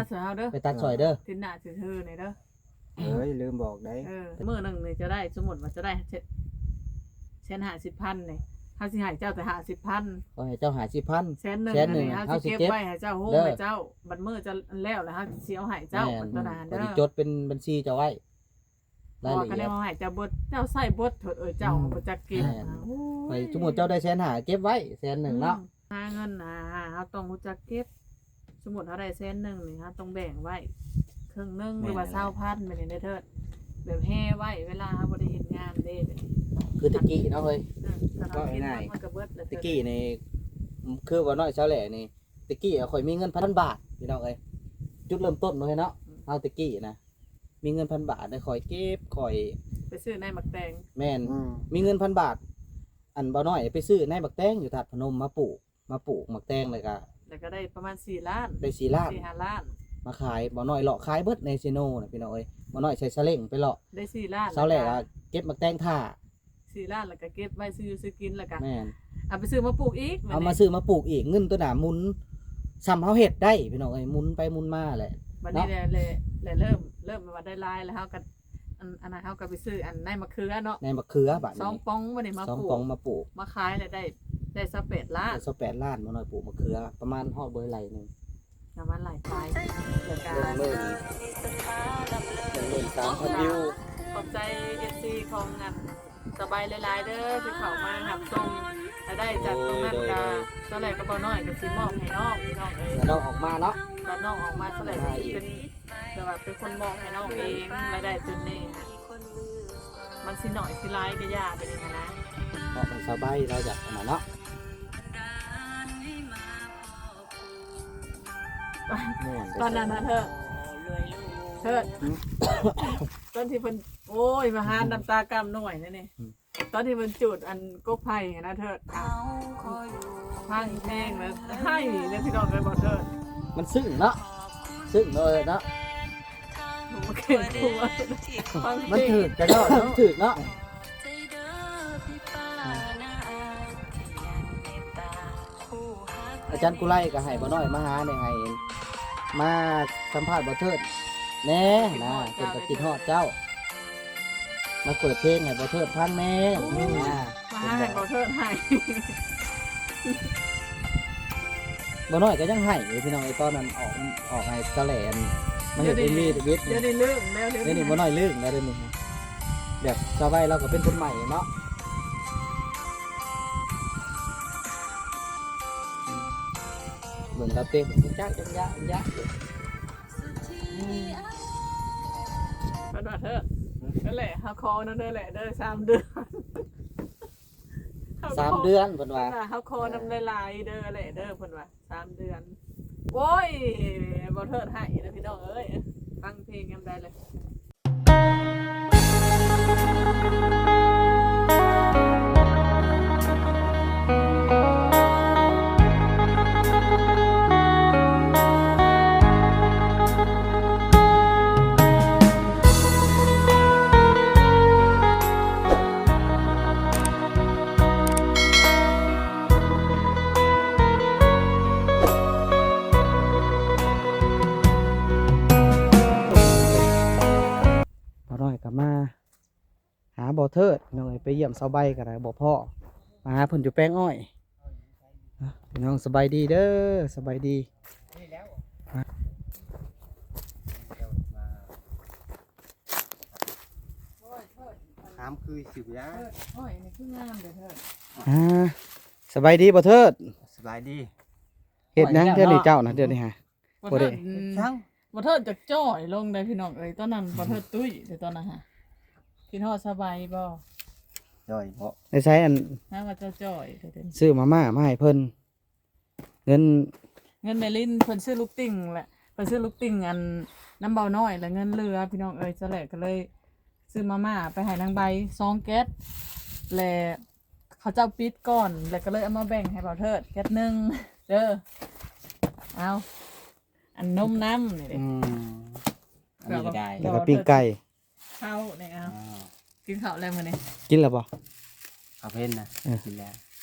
ຊ່ວຍເຮົາເດີ ໄປຕັດຊ່ອຍເດີ ທິດໜ້າຊິຖືໃຫ້ເດີ. ເອີຍ ລືມບອກໄດ໋. ເອີ ມື້ໜຶ່ງນີ້ເຈົ້າໄດ້ ສົມມຸດວ່າເຈົ້າໄດ້ແສນຫ້າສິບພັນນີ້ ເຮົາຊິໃຫ້ເຈົ້າແຕ່ຫ້າສິບພັນ ຂໍໃຫ້ເຈົ້າຫ້າສິບພັນ ແສນໜຶ່ງ ແສນໜຶ່ງ ນີ້ເຮົາ ເຮົາຊິເກັບ ຊິເກັບໄວ້ໃຫ້ເຈົ້າ ໂຮມໃຫ້ເຈົ້າ ບັດມື້ເຈົ້າແລ້ວ ແລ້ວເຮົາຊິເອົາໃຫ້ເຈົ້າ ເພິ່ນຕົວນັ້ນເດີ ເພິ່ນຊິຈົດເປັນບັນຊີເຈົ້າໄວ້ ລາຍລະອຽດ ເພາະວ່າຄັນເຮົາໃຫ້ເຈົ້າເບິດ ເຈົ້າໃຊ້ເບິດເທີດເອີຍ ເຈົ້າ ອືມ ບໍ່ຈັກເກັບ. ແມ່ນ ນະ ໂອ້ຍ ສົມມຸດເຈົ້າໄດ້ແສນຫ້າ ເກັບໄວ້ແສນໜຶ່ງເນາະ. ອືມ ຫາເງິນນະ ເຮົາຕ້ອງຮູ້ຈັກເກັບ. ສົມມຸດເຮົາໄດ້ແສນໜຶ່ງນີ້ ເຮົາຕ້ອງແບ່ງໄວ້ເຄິ່ງໜຶ່ງ ແມ່ນ ຫຼືວ່າຊາວພັນ ແບບນີ້ເດີເທີດ ແບບແຮ່ໄວ້ ເວລາເຮົາບໍ່ໄດ້ເຮັດງານເດ້ ແບບນີ້ ຄືແຕ່ກີ້ເນາະເຮີ້ຍ. ອືມ ເວົ້າງ່າຍໆ ມັນກໍເບິດແລ້ວ ແຕ່ກີ້ນີ້ ຄືວ່ານ້ອຍສາວແຫຼນີ້ ແຕ່ກີ້ຂ້ອຍມີເງິນພັນບາດ ພີ່ນ້ອງເອີຍ ຈຸດເລີ່ມຕົ້ນເນາະເຮີ້ຍເນາະ. ອືມ ເຮົາແຕ່ກີ້ນະ ມີເງິນພັນບາດ ໄດ້ຄ່ອຍເກັບ ຄ່ອຍໄປຊື້ໃນໝາກແຕງ. ແມ່ນ ອືມ ມີເງິນພັນບາດ ອັນ ບ່າວນ້ອຍໄປຊື້ໃນໝາກແຕງຢູ່ທາດພະນົມມາປູກ ມາປູກໝາກແຕງ ແລ້ວກະ ແລ້ວກະໄດ້ປະມານສີ່ລ້ານ ໄດ້ສີ່ລ້ານ ສີ່ຫ້າລ້ານ ມາຂາຍ. ບ່າວນ້ອຍເລາະຂາຍເບິດໃນເຊໂນນະ ພີ່ນ້ອງເອີຍ. ບ່າວນ້ອຍໃສ່ສະເລັງໄປເລາະ ໄດ້ສີ່ລ້ານ ສາວແຫຼກະເກັບໝາກແຕງຖ້າ ສີ່ລ້ານ ແລ້ວກະເກັບໄວ້ຊື້ຢູ່ຊື້ກິນ ແລ້ວກະ ແມ່ນ ເອົາໄປຊື້ມາປູກອີກ ເອົາມາຊື້ມາປູກອີກ ເງິນໂຕນັ້ນໝູນ ສ່ຳເຮົາເຮັດໄດ້ ພີ່ນ້ອງເອີຍ ໝູນໄປໝູນມາແຫຼະ. ບັດນີ້ແຫຼະ ແຫຼະ ແຫຼະເລີ່ມ ເລີ່ມວ່າໄດ້ຫຼາຍແລ້ວ ເຮົາກໍ ອັນ ອັນນັ້ນ ເຮົາກໍໄປຊື້ອັນໃນໝາກເຂືອເນາະ ໃນໝາກເຂືອ ບັດນີ້ສອງປ່ອງ ບັດນີ້ມາ ສອງ ປູກ ປ່ອງມາປູກ ມາຂາຍແລ້ວໄດ້ ໄດ້ຊາວແປດລ້ານ ໄດ້ຊາວແປດລ້ານ. ບ່າວນ້ອຍປູກໝາກເຂືອປະມານຮອດບໍ່ໄດ້ໄລ່ໜຶ່ງ ປະມານໄລ່ປາຍ ແລ້ວກໍ ໜຶ່ງໝື່ນ ໜຶ່ງໝື່ນສາມພັນວິວ. ຂອບໃຈເອັຟຊີຂອງອັນ ສະບາຍຫຼາຍໆເດີ ທີ່ເຂົ້າມາຮັບຊົມ ລາຍໄດ້ຈາກຕົງນັ້ນ ໂດຍ ກໍ ໂດຍ ສ່ວນຫຼາຍກໍບໍ່ນ້ອຍກໍຊິມອບໃຫ້ນ້ອງ ພີ່ນ້ອງເອີຍ. ແລ້ວນ້ອງອອກມາເນາະ ຕອນນ້ອງອອກມາສ່ວນຫຼາຍກໍຊິເປັນ ແບບວ່າເປັນຄົນມອບໃຫ້ນ້ອງເອງ ລາຍໄດ້ຕົວນີ້ ມັນຊິໜ້ອຍຊິຫຼາຍກໍຢ່າໄປເລີຍນະ ເພາະມັນສະບາຍ ລາວຢາກອັນນັ້ນເນາະ. ແມ່ນ ຕອນນັ້ນນະເທີດ ເທີດ ອືມ ຕອນທີ່ເພິ່ນ ໂອ້ຍ ມາຫານ້ຳຕາກ້ຳນ້ອຍນີ້ ອືມ ຕອນທີ່ເພິ່ນຈູດອັນກົກໄຜ່ຫັ້ນນະເທີດ ອ່າ ຟັງເພງແລ້ວໄຫ້ເດ້ພີ່ນ້ອງເອີຍ ບໍ່ເທີດ ມັນຊຶ້ງເນາະ ຊຶ້ງເນາະ ເອີຍເນາະ ມັນຖືກກັນເນາະ ມັນຖືກເນາະ. ອາຈານກຸໄລກໍໃຫ້ບ່າວນ້ອຍມາຫາແດ່ ໃຫ້ມາສຳພາດບ່າວເທີດແດ່ນະ ເພິ່ນກໍຄິດຮອດເຈົ້າ ມາເປີດເພງໃຫ້ບ່າວເທີດຟັງແດ່ ໂອ້ຍ ນະ ມາຫາໃຫ້ບ່າວເທີດໄຫ້ ບ່າວນ້ອຍກໍຍັງໄຫ້ຢູ່ ພີ່ນ້ອງເອີຍ. ຕອນນັ້ນອອກ ອອກໃຫ້ສາວແຫຼມາເຮັດເອັມວີທຳອິດ ດຽວນີ້ລືມແລ້ວ ດຽວນີ້ ດຽວນີ້ບ່າວນ້ອຍລືມແລ້ວ ດຽວນີ້ ແບບສາວໃບລາວກໍເປັນຄົນໃໝ່ເນາະ. ເບິ່ງລາວເຕັ້ນຈັກຈັກຈັກຈັກ ເພິ່ນວ່າເທີດ ນັ້ນແຫຼະ ເຮົາຂໍນຳເດີແຫຼະເດີ ສາມເດືອນ ສາມເດືອນ ເພິ່ນວ່າ ເຮົາຂໍນຳຫຼາຍໆເດີແຫຼະເດີ ເພິ່ນວ່າ ສາມເດືອນ. ໂອ້ຍ ບໍ່ເທີດໃຫ້ເດີພີ່ນ້ອງເອີຍ ຟັງເພງຍາມໃດເລີຍ. ບ່າວນ້ອຍກໍມາຫາບ່າວເທີດ ພີ່ນ້ອງເອີຍ ໄປຢ້ຽມສາວໃບກໍໄດ້ ບໍ່ພໍ້ ມາຫາເພິ່ນຢູ່ແປງອ້ອຍ. ພີ່ນ້ອງສະບາຍດີເດີ ສະບາຍດີ. ຖາມຄືຊິວ່າ ໂອ້ຍ ນີ້ຄືງາມເດີເທີດ. ອ່າ ສະບາຍດີບໍ່ເທີດ? ສະບາຍດີ. ເຮັດຫຍັງແຖວນີ້ເຈົ້ານະ ດຽວນີ້ຫາ? ບໍ່ເທີດ ບໍ່ໄດ້ ບໍ່ເທີດຈັກຈ່ອຍລົງໄດ໋ພີ່ນ້ອງເອີຍ. ຕອນນັ້ນບໍ່ເທີດຕຸ້ຍເດ້ ຕອນນັ້ນຫາ ຄິດຮອດສະບາຍບໍ່? ຈ່ອຍບໍ່? ໄດ້ໃຊ້ອັນ ຫາວ່າເຈົ້າຈ່ອຍ ຊື້ມາມ່າມາໃຫ້ເພິ່ນ. ເງິນ ເງິນແມ່ລິນ ເພິ່ນຊື້ລູກຕິ່ງແຫຼະ ເພິ່ນຊື້ລູກຕິ່ງອັນນຳເບົານ້ອຍ ແລະເງິນເຫຼືອພີ່ນ້ອງເອີຍ. ສະແຫຼກໍເລີຍຊື້ມາມ່າໄປໃຫ້ນາງໃບສອງແກັດ ແລະເຂົາເຈົ້າປິດກ່ອນ ແລະກໍເລີຍເອົາມາແບ່ງໃຫ້ບ່າວເທີດແກັດໜຶ່ງເດີ. ເອົາ ອັນນົມນຳນີ້ເດ້. ອືມ ອັນນີ້ກໍໄດ້ ແລ້ວກໍປີ້ງໄກ່. ເຂົ້ານີ້ເອົາ ກິນເຂົ້າແລ້ວມື້ນີ້? ກິນແລ້ວບໍ່? ເຂົ້າເພັນນະ ເອີ ກິນແລ້ວ.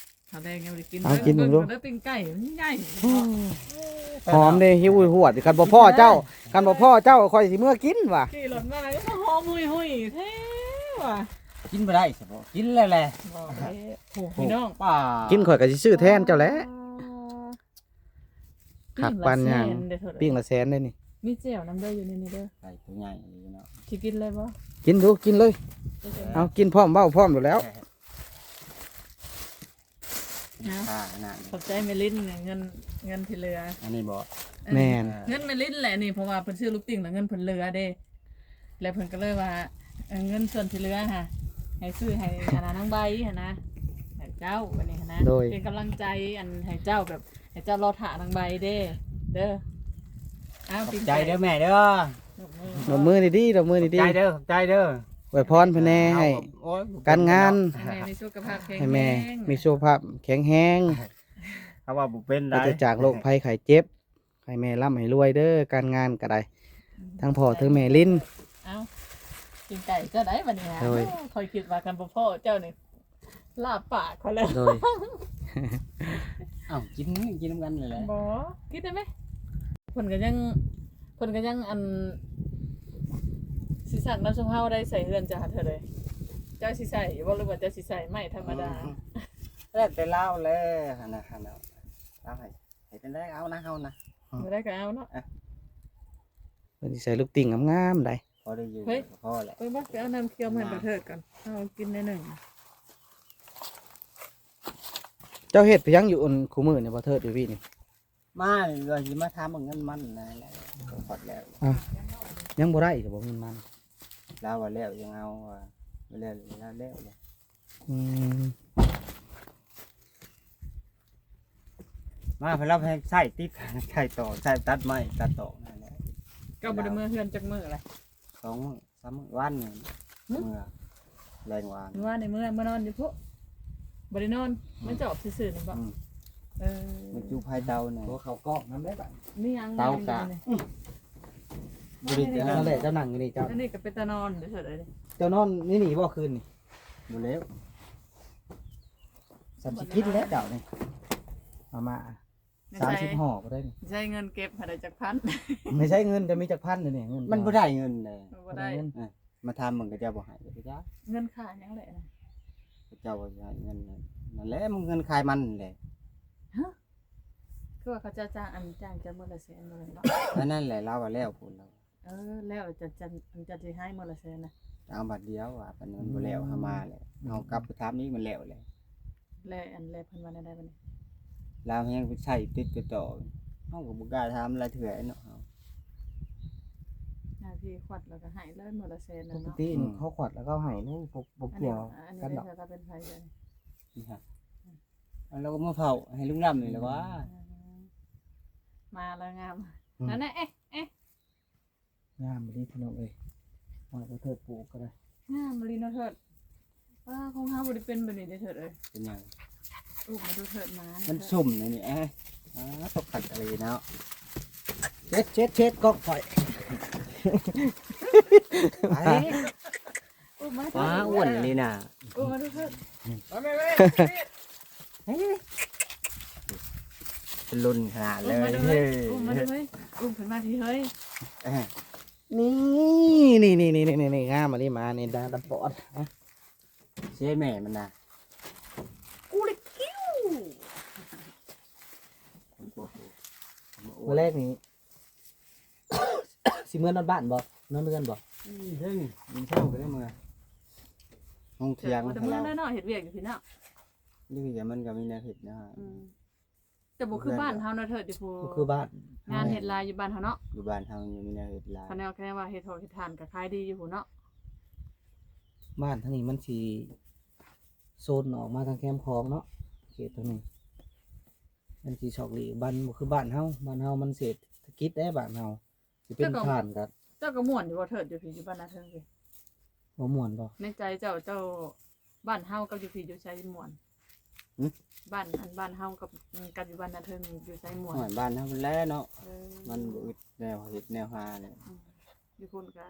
ເຂົ້າແລງຍັງບໍ່ໄດ້ກິນ. ເອົາກິນເບິ່ງດູ ເບິ່ງເດີ ປີ້ງໄກ່ມັນໃຫຍ່. ໂອ້ ໂອ້ ຫອມເດ້ ຫິວຫວດ ຄັນບໍ່ພໍ້ເຈົ້າ ຄັນບໍ່ພໍ້ເຈົ້າ ຂ້ອຍຊິເມືອກິນວ່າ ຂີ່ລົດມາກໍຫອມຫຸຍໆແທ້ວ່າ ກິນບໍ່ໄດ້ສະເພາະ ກິນແລ້ວແຫຼະ ບໍ່ເດ້ ໂອ້ ໂອ້ ພີ່ນ້ອງ ປ້າ ກິນ ຂ້ອຍກໍຊິຊື້ແທນເຈົ້າແຫຼະ ອ່າ ຄັກປານຫຍັງ ປີ້ງລະແສນເດ້ ປີ້ງລະແສນເດ້ນີ້ ມີແຈ່ວນຳເດີ ຢູ່ໃນນີ້ເດີ ໄກ່ຕົວໃຫຍ່ເນາະ ຊິກິນເລີຍບໍ່ ກິນດູ ກິນເລີຍ ເອົາ ກິນພ້ອມເວົ້າພ້ອມໂລດແລ້ວ ເອົາ ຄ່າອັນນັ້ນ ຂອບໃຈແມ່ລິນ ເງິນ ເງິນທີ່ເຫຼືອ ອັນນີ້ບໍ່ ເອີ ແມ່ນ ເງິນແມ່ລິນແຫຼະນີ້ ເພາະວ່າເພິ່ນຊື້ລູກຕິ່ງແລ້ວເງິນເພິ່ນເຫຼືອເດ້ ແລ້ວເພິ່ນກໍເລີຍວ່າ ເອີ ເງິນສ່ວນທີ່ເຫຼືອຫະ ໃຫ້ຊື້ໃຫ້ອັນນານາງໃບຫັ້ນນະ ໃຫ້ເຈົ້າ ອັນນີ້ຫັ້ນນະ ໂດຍ ເປັນກຳລັງໃຈ ອັນ ໃຫ້ເຈົ້າແບບ ໃຫ້ເຈົ້າລໍຖ້ານາງໃບເດ້ ເດີ ອ້າວ ຂອບໃຈເດີແມ່ເດີ ຕົບມື ຕົບມືດີໆ ຕົບມືດີໆ ຂອບໃຈເດີ ຂອບໃຈເດີ ອວຍພອນເພິ່ນແດ່ ໃຫ້ ໂອ້ຍ ການງານ ໃຫ້ແມ່ມີສຸຂະພາບແຂງແຮງ ໃຫ້ແມ່ມີສຸຂະພາບແຂງແຮງ ເຮົາວ່າບໍ່ເປັນໄດ ປາສຈາກໂລກໄພໄຂ້ເຈັບ ໃຫ້ແມ່ລ່ຳໃຫ້ລວຍເດີ ການງານກໍໄດ້ ອືມ ທັງພໍ່ທັງແມ່ລິນ ເອົ້າ ກິນໄກ່ເຈົ້າໄດ້ບັດນີ້ ໂດຍ ຂ້ອຍຄິດວ່າຄັນບໍ່ພໍ້ເຈົ້ານີ້ ລາບປາກຂ້ອຍແລ້ວ ໂດຍ ເອົ້າ ກິນ ກິນນຳກັນນີ້ແຫຼະ ບໍ່ ກິນໄດ້ໄໝ ເພິ່ນກໍຍັງ ເພິ່ນກໍຍັງ ອັນ ຊິຊັກນຳຊຸມເຮົາໄດ້ໃສ່ເຮືອນເຈົ້າຫັ້ນເທື່ອເລີຍ ເຈົ້າຊິໃສ່ຢູ່ບໍ່ ຫຼືວ່າເຈົ້າຊິໃສ່ໄມ້ທຳມະດາ ອືມ ແລ້ວແຕ່ລາວແຫຼະ ຫັ້ນນະ ຫັ້ນນະ ລາວໃຫ້ ເຮັດຈັ່ງໃດເອົານະ ເຮົານະ ບໍ່ໄດ້ກໍເອົາເນາະ ອ່ະ ເພິ່ນຊິໃສ່ລູກຕິ່ງງາມໆໄດ ພໍໄດ້ຢູ່ ເຮີ້ຍ ກໍພໍແຫຼະ ໄປບັກ ໄປເອົານ້ຳຂຽວມາໃຫ້ ມາ ປະເທີດກ່ອນ ເຮົາກິນໜ້ອຍໜຶ່ງ ເຈົ້າເຮັດໄປຫຍັງຢູ່ອັນຄູ່ມື້ນີ້ ປະເທີດຢູ່ວີນີ້ ມານີ້ວ່າຊິມາຖາມເບິ່ງເງິນມັນນະ ແລ້ວກໍພໍດແລ້ວ ອ່ະ ຍັງບໍ່ໄດ້ຢູ່ບໍ່ເງິນມັນ ລາວວ່າແລ້ວຍັງເອົາວ່າ ແລ້ວ ແລ້ວ ແລ້ວ ອືມ ມາເພິ່ນລາວໃຫ້ໃຊ້ຕິດ ໃຊ້ຕອກ ໃຊ້ຕັດໄມ້ຕັດຕອກນັ້ນແຫຼະ ເຈົ້າບໍ່ໄດ້ເມືອເຮືອນຈັກມື້ລະ ສອງມື້ສາມມື້ ວານນີ້ ຫຶ? ເມືອແລງວານ ວານນີ້ເມືອ ເມືອນອນຢູ່ພຸ້ນ ບໍ່ໄດ້ນອນ ອືມ ມາຈອບຊື່ໆນີ້ບໍ ອືມ ເອີ ມາຈູໄຟເຕົານີ້ ໂອ້ ເຂົ້າກ້ອງນຳໄດ້ບາດ ມີຫຍັງ ເຕົາກະ ຢູ່ໃນນີ້ ອືມ ບໍ່ໄດ້ ອັນນັ້ນແຫຼະ ເຈົ້ານັ່ງຢູ່ນີ້ເຈົ້າ ອັນນີ້ກໍເປັນຕານອນເດີ ເຈົ້ານອນໃນນີ້ບໍ່ຄືນນີ້ ບໍ່ແລ້ວ ສ່ຳຊິກິນແລ້ວເຈົ້ານີ້ ມາມ່າ ແມ່ນໃຊ້ ສາມສິບຫໍ່ບໍ່ໄດ້ນີ້ ໃຊ້ເງິນເກັບໃຫ້ໄດ້ຈັກພັນ ໃຫ້ໃຊ້ເງິນຈະມີຈັກພັນເດນີ້ ເງິນ ມັນບໍ່ໄດ້ເງິນເດ້ ບໍ່ໄດ້ ບໍ່ໄດ້ເງິນ ເອີ ມາຖາມເບິ່ງ ເຂົາເຈົ້າບໍ່ໃຫ້ເດ້ ເຂົາເຈົ້າ ເງິນຄ່າຫຍັງແຫຼະນະ ເຂົາເຈົ້າບໍ່ໃຫ້ເງິນ ນັ້ນແຫຼະ ມັນເງິນຂາຍມັນແຫຼະ ຮະ ຄືວ່າເຂົາເຈົ້າຈ້າງ ອັນ ຈ້າງເຈົ້າມື້ລະແສນບໍ່ແມ່ນເນາະ ອັນນັ້ນແຫຼະ ລາວວ່າແລ້ວພຸ້ນລາວ ເອີ ແລ້ວຈະ ຈະ ຈະຊິໃຫ້ມື້ລະແສນນະ ເອົາບາດດຽວວ່າ ປານນັ້ນມັນບໍ່ແລ້ວ ອືມ ເຮົາມາແລ້ວ ເຮົາກັບໄປຖາມອີກ ມັນແລ້ວແຫຼະ ແລ້ວ ອັນ ແລ້ວເພິ່ນວ່າແນວໃດບັດນີ້ ລາວແຮງໄປໃຊ້ຕິດຕໍ່ໆ ເຮົາກໍບໍ່ກ້າຖາມຫຼາຍເທື່ອເນາະ ເຮົາ ໜ້າທີ່ຂວັດແລ້ວກໍໃຫ້ເລີຍ ມື້ລະແສນ ປົກກະຕິນີ້ ເນາະ ອືມ ເຂົາຂວັດແລ້ວເຂົາໃຫ້ເລີຍ ບໍ່ ບໍ່ກ່ຽວ ອັນນີ້ ກັນດອກ ເປັນໃຜເລີຍ ນີ້ຮະ ອືມ ແລ້ວກໍມາເຝົ້າໃຫ້ລຸງດຳນີ້ແຫຼະວ່າ ອືມ ມາແລ້ວງາມ ອືມ ນັ້ນນະ ເອະ ເອະ ງາມອີ່ຫຼີພີ່ນ້ອງເອີຍ ຮອດປະເທີດປູກກໍໄດ້ ງາມອີ່ຫຼີເນາະເທີດ ປ້າ ຂອງເຮົາບໍ່ໄດ້ເປັນແບບນີ້ເດ້ເທີດເອີຍ ເປັນຫຍັງ? ອຸບມາດູເທີດ ມາ ມັນຊຸ່ມໃນນີ້ ເອີຍ ອ່າ ຕົກຂັດອີ່ຫຼີເນາະ ເຊັດ ເຊັດ ເຊັດ ກ້ອງຂ້ອຍ ໄປ ອຸບມາ ປ້າ ອ້ວນອີ່ຫຼີນະ ອຸບມາດູເທີດ ມາແມ່ ມາແມ່ ເຮີ້ຍ ເປັນລຸ້ນຂະໜາດເລີຍ ອຸບມາດູເຮີ້ຍ ອຸບມາດູເຮີ້ຍ ອຸບຂຶ້ນມາທີເຮີ້ຍ ເອີ ນີ້ ນີ້ ງາມອີ່ຫຼີ ມານີ້ ດາດຳປອດ ເຊແມ່ມັນນະ ກູລິກິວ ມື້ແລກນີ້ ຊິເມືອນອນບ້ານບໍ່? ນອນເຮືອນບໍ່? ອືມ ເຮີ້ຍ ມື້ເຊົ້າກໍໄດ້ເມືອ ຫ້ອງຖຽງ ແຕ່ບໍ່ໄດ້ເມືອແລ້ວເນາະ ເຮັດວຽກຢູ່ພີ້ເນາະ ຢູ່ພີ້ກໍມັນກໍມີແນວເຮັດນະ ອືມ ແຕ່ບໍ່ຄືບ້ານເຮົາເນາະເທີດ ຢູ່ພູ ບໍ່ຄືບ້ານ ງານເຮັດຫຼາຍຢູ່ບ້ານເຮົາເນາະ ຢູ່ບ້ານເຮົາຍັງມີແນວເຮັດຫຼາຍ ຄັນແນວ ຄັນແນວວ່າເຮັດຖອກເຮັດຖານກໍຂາຍດີຢູ່ພຸ້ນເນາະ ບ້ານທາງນີ້ມັນຊິໂຊນອອກມາທາງແຄມຂອງເນາະ ເຂດທາງນີ້ ມັນຊິຊອກຫຼີກ ບ້ານບໍ່ຄືບ້ານເຮົາ ບ້ານເຮົາມັນເສດຖະກິດເດ້ ບ້ານເຮົາ ຊິເປັນ ເຈົ້າກໍ ທ່ານກໍ ເຈົ້າກໍມ່ວນຢູ່ບໍ່ເທີດ ຢູ່ພີ້ ຢູ່ບ້ານນາເທິງພີ້ ບໍ່ມ່ວນບໍ່? ໃນໃຈເຈົ້າ ເຈົ້າ ບ້ານເຮົາກັບຢູ່ພີ້ ຢູ່ໃສມ່ວນ? ຫຶ? ບ້ານ ອັນ ບ້ານເຮົາກັບ ກັບຢູ່ບ້ານນາເທິງ ຢູ່ໃສມ່ວນ? ໂອ້ຍ ບ້ານເຮົາພຸ້ນແຫຼະເນາະ ເອີ ມັນບໍ່ອຶດແນວເຮັດແນວຫາແຫຼະ ອືມ ຢູ່ພຸ້ນກໍ